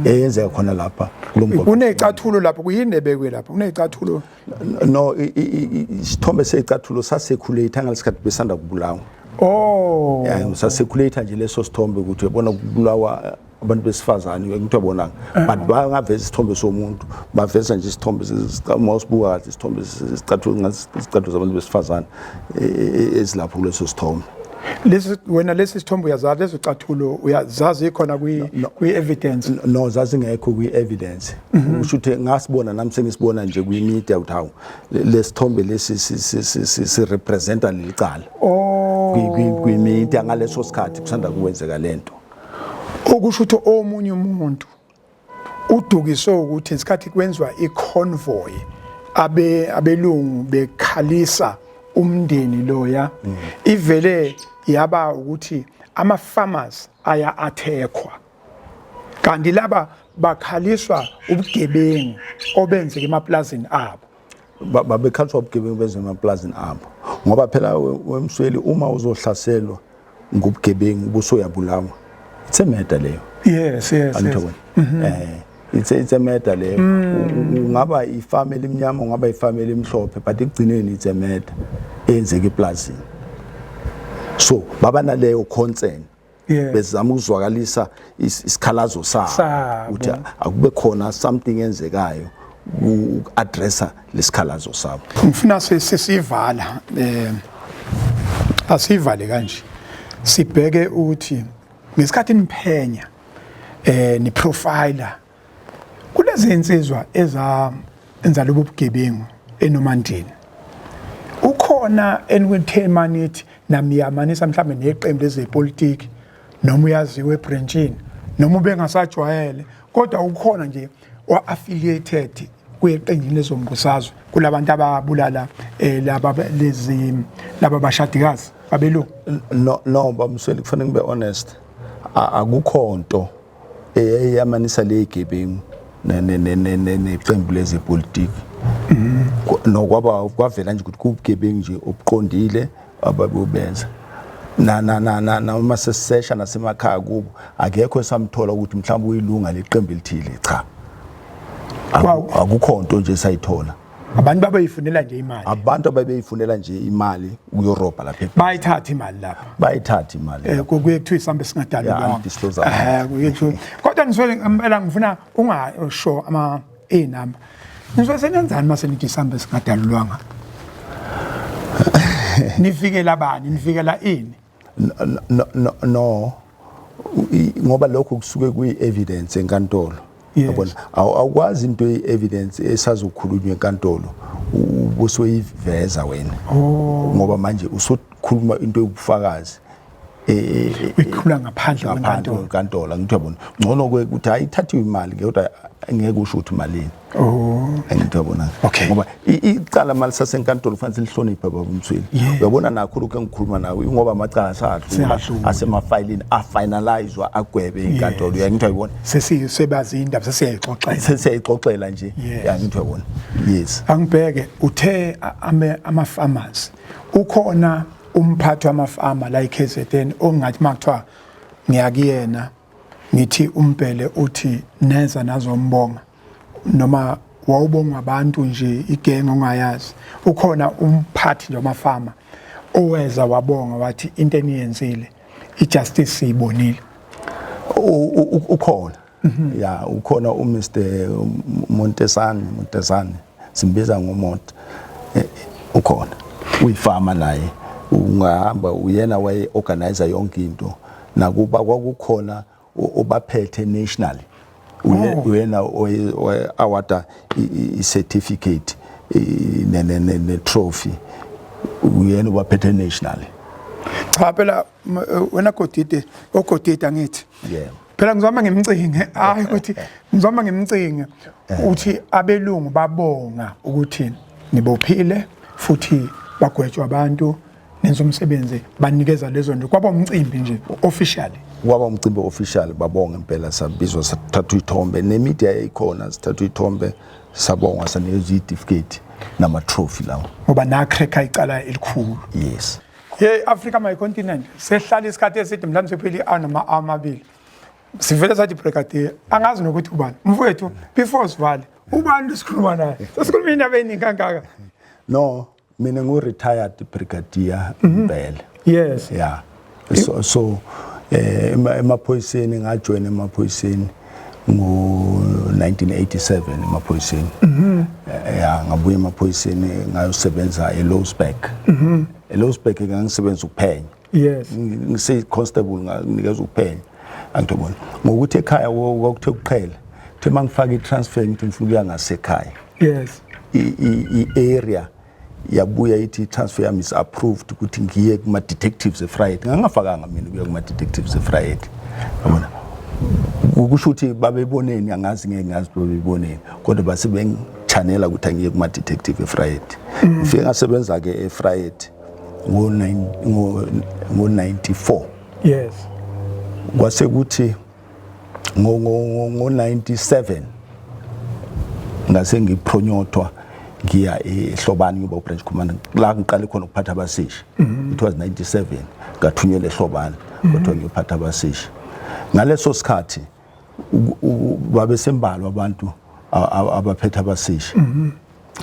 eyenzeka khona lapha kulomgwaqo. Kunecathulo lapho, kuyini ebekwe lapho? Kunecathulo. No, isithombe secathulo sasecirculate ngalesikhathi besanda kubulawa. Oh. Yeah, sasecirculate nje leso sithombe ukuthi uyabona kubulawa abantu besifazane, ngithi uyabona, but bangaveza isithombe somuntu, baveza nje isithombe. Uma usibuka kahle isithombe, isicathulo ngathi isicathulo zabantu besifazane ezilapho kuleso sithombe. Lesi wena, lesi sithombe uyazazi, lezo cathulo uyazazi, ikhona kwi evidence? No, zazingekho kwi-evidence. Kusho ukuthi ngasibona nami, sengisibona nje kwi-media ukuthi hawu, lesithombe lesi si-representa leli cala. Oh. Kwi-media ngaleso sikhathi kusanda kuwenzeka lento. Okusho ukuthi omunye umuntu udukiswe ukuthi ngesikhathi kwenziwa i-convoy abe abelungu bekhalisa umndeni loya, ivele yaba ukuthi ama farmers aya attackwa, kanti laba bakhaliswa ubugebengu obenzeka emaplazini abo. Babekhaliswa ubugebengu benze emaplazini abo, ngoba phela wemsweli, uma uzohlaselwa ngobugebengu ubusuyabulawa, it's a murder leyo. Yes. It's a murder leyo. Ungaba ifamily emnyama, ungaba ifamily emhlophe, but ekugcineni it's a murder eyenzeka eplazini. So baba naleyo concern, bezama ukuzwakalisa isikhalazo sabo Sabo. ukuthi akube khona something enzekayo uku-addressa lesikhalazo sabo. Ngifuna sesivala, asivale kanje, sibheke ukuthi ngesikhathi niphenya, ni profiler kulezi insizwa eza enza lobu bugebengu enomandini, ukhona enikwethema nithi namiyamanisa mhlambe neqembu lezepolitiki, noma uyaziwa ebranchini, noma ubengasajwayele, kodwa ukhona nje o-affiliated kweqenjini lezombusazwe kulabantu ababulala laba lezi laba bashadikazi babelungu? No, bamsweli, kufanele ngibe honest. Akukho nto eyamanisa le gebengu neqembu lezepolitiki. No, kwaba kwavela nje ukuthi kubugebengu nje obuqondile ababubenza. Na na na na noma sesisesha nasemakhaya kubo, akekho esamthola ukuthi mhlawumbe uyilunga leqembu elithile, cha. Akukho nto nje esayithola. Abantu babeyifunela nje imali. Abantu ababeyifunela nje imali uyorobha lapha. Bayithatha imali lapha. Bayithatha imali. Kuye kuthiwa isambe singadalulwanga. Yeah, undisclose. Kuye kuthiwa, kodwa niswele impela ngifuna ungasho ama inamba. Niswele senenzani mase nithi isambe singadalulwanga? Nifikela bani? Nifikela ini? No, no, no, ngoba lokho kusuke kuyi evidence enkantolo. Yabona, awukwazi into ye-evidence esazokhulunywa enkantolo ubusoyiveza wena. Ngoba manje usukhuluma into yobufakazi. Uyikhuluma ngaphandle kwenkantolo. Kwenkantolo, ngithi yabona, ngcono ukuthi hayi ithathiwe imali kodwa ngeke usho ukuthi malini. Ngithi yabona. Ngoba icala mali sasenkantolo kufanele silihloniphe, baba uMsweli. Uyabona nakho lokho engikhuluma nawe, ngoba amacala asadlula asemafayilini afinalizwa agwebe inkantolo. Uyangithi uyabona. Sesisebazi indaba, sesiyayixoxela. Sesiyayixoxela nje. Yangithi uyabona. Yes. Angibheke uthe ama farmers ukhona umphathi wamafama la eKZN ongathi makuthiwa ngiyakuyena ngithi uMbhele uthi neza nazombonga, noma wawubongwa abantu nje igenge ongayazi, ukhona umphathi nje wamafama oweza wabonga wathi into eniyenzile ijustice siyibonile? Ukhona. Ya, ukhona uMr Montesani, Montesani simbiza ngoMont. Ukhona uyifama naye, ungahamba uyena waye organizer yonke into, nakuba kwakukhona obaphethe nationally, uyena awarda i-certificate ne trophy, uyena obaphethe nationally. Cha phela wena Godide, oGodide angithi. Yeah. Phela ngizoma ngimcinge, hayi ukuthi ngizoma ngimcinge uthi abelungu babonga ukuthi nibophile futhi bagwetshwa abantu, nenza umsebenzi, banikeza lezo nto, kwaba umcimbi nje officially. Kwaba umcimbi official, babonga impela, sabizwa sathatha ithombe nemedia yayikhona, sithatha ithombe, sabongwa, sanikezwa i-certificate nama trophy lawo. Ngoba na cracker icala elikhulu. Yes. Hey Africa my continent, sehlala isikhathi eside, mhlawumbe sepheli anoma amabili sivele sathi brigadier, angazi nokuthi ubani mfowethu. Before sivale, ubani sikhuluma naye? Sesikhuluma indaba eningi kangaka. No, mina ngu retired brigadier Mbhele. Yeah, so emaphoyiseni ngajoin emaphoyiseni ngo 1987 emaphoyiseni. Yeah, ngabuya emaphoyiseni ngayosebenza eLouwsburg. ELouwsburg ngangisebenza ukuphenya. Ngise constable, nganikeza ukuphenya, angitobona ngokuthi ekhaya kwakuthe kuqhela, kuthe mangifaka i-transfer ngithi ngifuna ukuya ngasekhaya. I-area yabuya ithi i-transfer yami is approved ukuthi ngiye kuma-detectives eVryheid. Ngangingafakanga mina ukuya kuma-detectives eVryheid, yabona, kusho ukuthi babeboneni angazi, ngeke ngazi babeboneni, kodwa base bengichanela ukuthi angiye kuma-detective eVryheid. Ngifike ngasebenza-ke eVryheid ngo-94. Kwase kuthi ngo-97 ngase ngipromotwa ngiya eHlobane, ngiba ubranch commander la ngiqale khona ukuphatha abaseshi. It was 97 ngathunyelwa eHlobane, kodwa ngiyophatha abaseshi. Ngaleso sikhathi babesembalwa abantu abaphethe abaseshi,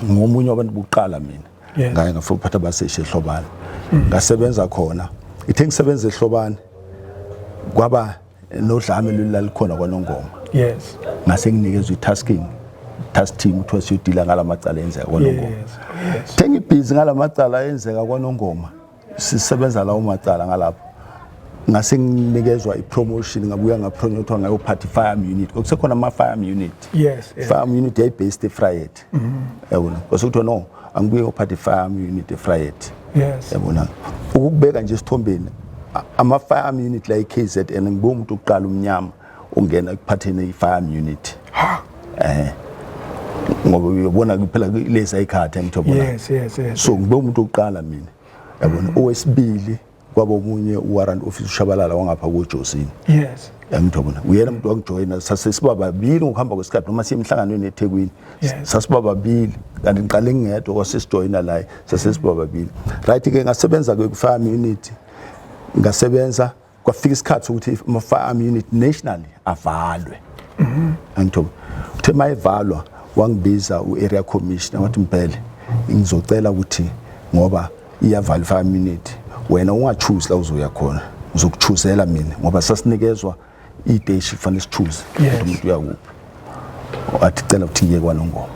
ngomunye wabantu bokuqala mina. Ngaye ngafika ukuphatha abaseshi eHlobane, ngasebenza khona. Ithe ngisebenza eHlobane kwaba nodlame lolalikhona kwaNongoma. Ngase nginikezwe i-tasking, task team, kuthiwa siyodila ngalamacala enzeka kwaNongoma. Yes. Ngibhizi ngalamacala enzeka kwaNongoma, sisebenza lawo macala ngalapho, ngase nginikezwa i-promotion, ngabuya ngapromotwa ngayophatha i-firearm unit. Kwakusekhona ama-firearm unit. Firearm unit yayi-based eVryheid, yabona. Kwase kuthiwa no, angibuye ngiyophatha i-firearm unit eVryheid. Yabona, ukubeka nje esithombeni, ama-firearm unit la e-KZN, ngibe umuntu oqala umnyama ungena ekuphatheni i-firearm unit. Ngoba uyobona phela lezi ayikhathi, angithobola. yes yes yes So ngibe umuntu oqala mina, yabona. Owesibili kwaba omunye uwarrant officer uShabalala wangapha koJosini. Yangithobona, uyena umuntu wangijoyina, sase siba babili ngokuhamba kwesikhathi noma siye emhlanganweni eThekwini. Sasiba babili, kanti ngiqale ngingedwa, kwasesijoyina la, sase siba babili. Right ke, ngasebenza ke ku-firearm unit, ngasebenza kwafika isikhathi sokuthi ama-firearm unit nationally avalwe, angithoba. Uthe mayivalwa wangibiza u-area commissioner, wathi, "Mbhele, ngizocela ukuthi ngoba iyavalwa i-firearm unit, wena ungachoose la uzoya khona, ngizokuchoosela mina," ngoba sasinikezwa iteshi, kufanele sichoose ukuthi umuntu uyakuphi. Wathi cela ukuthi ngiye kwaNongoma,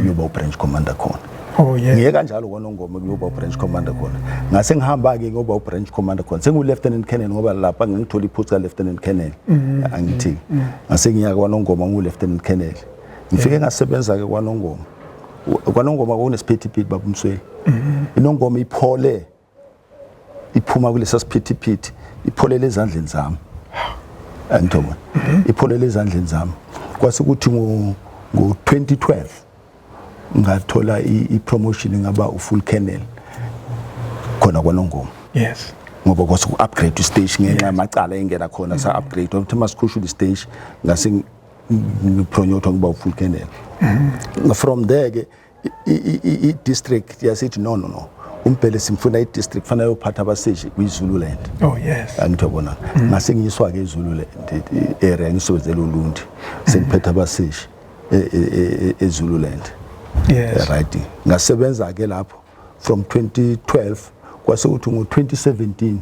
uyoba ubranch commander khona. Oh yeah. Ngiye kanjalo kwaNongoma kuyoba ubranch commander khona. Ngase ngihamba ke ngoba ubranch commander khona. Sengu lieutenant colonel ngoba lapha ngangithola ipost ka lieutenant colonel. Angithi. Ngase ngiya kwaNongoma ngu lieutenant colonel. Ngifike ngasebenza ke kwaNongoma. KwaNongoma kwakunesiphithiphithi baba uMsweli. Inongoma iphole iphuma kulesa siphithiphithi ipholele ezandleni zami. Angithoba. Ipholele ezandleni zami. Kwase kuthi ngo 2012 ngathola i-promotion ngaba u-full colonel khona kwaNongoma. Yes. Ngoba kwase ku-upgrade isiteshi ngenxa yamacala engena khona sa upgrade ukuthi masikhushula isiteshi ngase ngipromote ngiba u-full colonel. From there ke i-district yasithi no no no uMbhele simfuna i-district fanele ayophatha abaseshi kwiZululand. Oh yes. Angithe bona ngase ngiyiswa ke eZululand area ngisebenzela uLundi sengiphethe abaseshi eZululand. Yes. Right. Ngasebenza ke lapho from 2012 kwase kuthi ngo-2017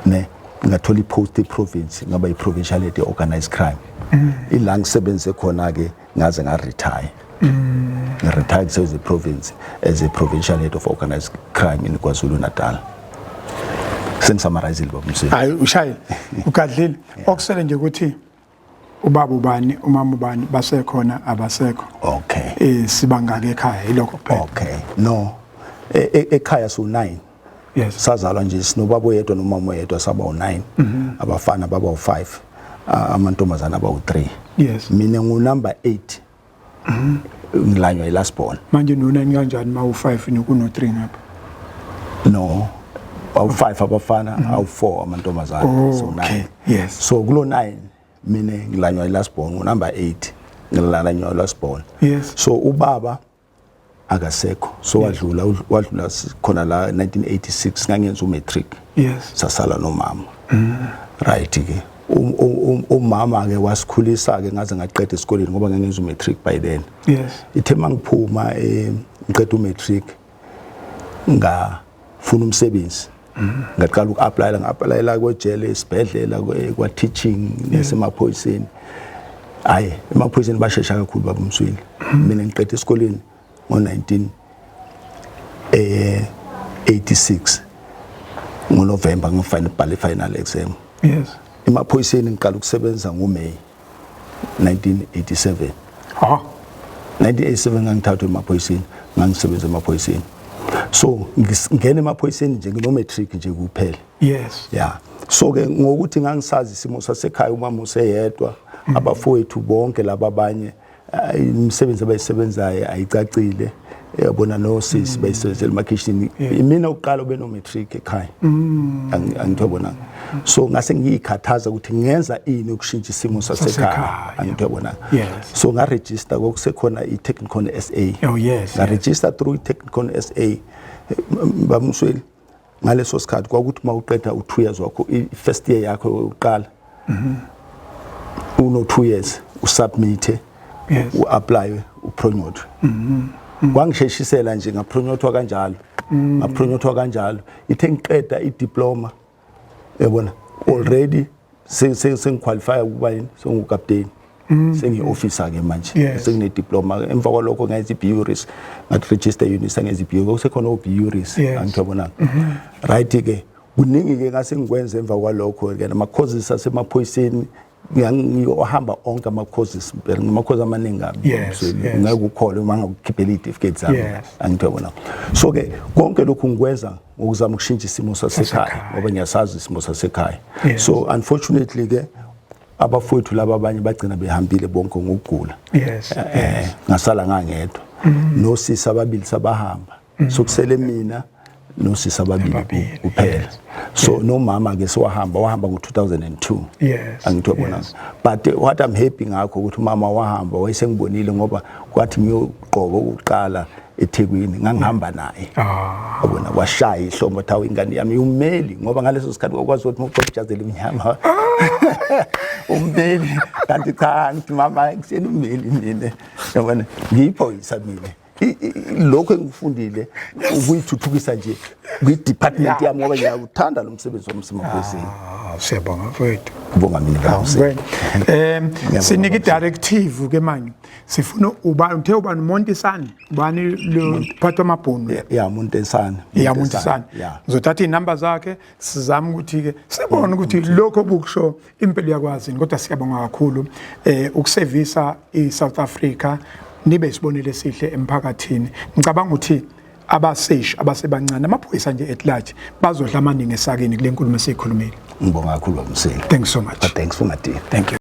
ne ngathola ipost eprovince ngaba i-provincial head organized crime. Ila ngisebenze khona ke ngaze nga retire. Ngi-retire ngisebenze province as a provincial head of organized crime in KwaZulu Natal. Sengisummarize baba Msweli. Hayi ushayile. Ugadlile. Okusele nje ukuthi ubaba ubani umama ubani basekhona abasekho. Okay. Sibangaka ekhaya ilokho kuphela. Okay. No. Ekhaya su 9. Yes. Sazalwa nje sinobaba oyedwa nomama oyedwa saba u9. Abafana baba u5. Amantombazana aba u3. Yes. Mina ngu number 8. Ngilanywa ilast born. Manje no 9 kanjani ma u5 nokuno 3 ngapha? No. Awu5 abafana, awu4 amantombazana. Oh, So 9. okay. Yes. So kulo 9 mina ngilanywa ilast born ngu number 8. Ngilanywa ilast born. Yes. So ubaba akasekho. So wadlula khona la 1986 ngangenza umatric. Yes. Sasala nomama. Right ke. Umama ke wasikhulisa ke ngaze ngaqeda esikoleni ngoba ngangenza umatric by then. Yes. Ithe mangiphuma ngiqeda umatric ngafuna umsebenzi. Ngaqala uku-applyela nga-applyela kwejele esibhedlela kwa teaching nasemaphoyiseni. Hayi emaphoyiseni bashesha kakhulu baba Msweli. Mina ngiqeda esikoleni ngo-19 86 ngoNovember ngifine bhale final exam. Yes. Emaphoyiseni ngiqala ukusebenza ngoMay 1987. Ha. 1987 ngangithathwa emaphoyiseni ngangisebenza emaphoyiseni. So ngingena emaphoyiseni nje ngino matric nje kuphela. Yes. Yeah. So ke ngokuthi ngangisazi isimo sasekhaya umama useyedwa abafowethu bonke laba abanye imisebenzi abayisebenzayo ayicacile yabona nosisi bayisebenzela emakhishini imina oqala ube no matric ekhaya angithe bona so ngase ngiyikhathaza ukuthi ngenza ini ukushintsha isimo sasekhaya angithe bona so nga register kokusekhona i Technikon SA. Oh yes. Nga register through i Technikon SA bamsweli ngaleso sikhathi kwakuthi mawuqeda u2 years wakho i first year yakho yokuqala uno 2 years usubmit uapply upromote. Kwangisheshisela nje ngapromothwa kanjalo ngapromothwa kanjalo ithe ngiqeda idiploma yabona already sengiqualify ukuba yini sengukapteni sengiyi-officer ke manje sengine diploma emva kwalokho ngenza i-BURIS ngathi register unit ngenza i-BU kusekhona o-BURIS angithabonanga right ke kuningi ke ngase ngikwenza emva kwalokho ke nama courses asemaphoyiseni ngiyohamba onke ama courses impela ngama courses amaningi kabi ngeke ukholwe uma ngakukhiphela izitifiketi zami angithabona so ke konke lokhu ngikwenza ngokuzama ukushintsha isimo sasekhaya ngoba ngiyasazi isimo sasekhaya so unfortunately ke abafowethu laba abanye bagcina behambile bonke ngokugula yes ngasala ngangedwa nosisi ababili sabahamba so kusele mina nosisi ababili kuphela so nomama ke sewahamba wahamba ngo2002 yes angithobona but what I'm happy ngakho ukuthi umama wahamba wayesengibonile ngoba kwathi ngiyogqoka ukuqala eThekwini ngangihamba naye yabona washaya ihlombe wathi ingane yami ummeli ngoba ngaleso sikhathi kwakwazi ukuthi mawugqoka ijazi elimnyama ummeli kanti cha ngithi mama kuseni ummeli mina yabona ngiyiphoyisa mina lokho engikufundile ukuyithuthukisa nje kwi department yami ngoba ngiyakuthanda lo msebenzi wami semaphoyiseni. Siyabonga mfowethu. Kubonga mina baba. Sinike directive ke manje. Sifuna uba uthe ubani Montisani, ubani lo phathwa amabhunu. Yeah, Montesani. Yeah, Montesani. Ngizothatha inamba zakhe sizame ukuthi ke sibone ukuthi lokho obukusho impela uyakwazi kodwa siyabonga kakhulu ukusevisa iSouth Africa nibe isibonelo esihle emphakathini. Ngicabanga ukuthi abaseshi abasebancane amaphoyisa nje at large bazodla amaningi esakeni kule nkulumo esiyikhulumile. Ngibonga kakhulu baba Msweli. Thanks so much. But thanks for my dear. Thank you.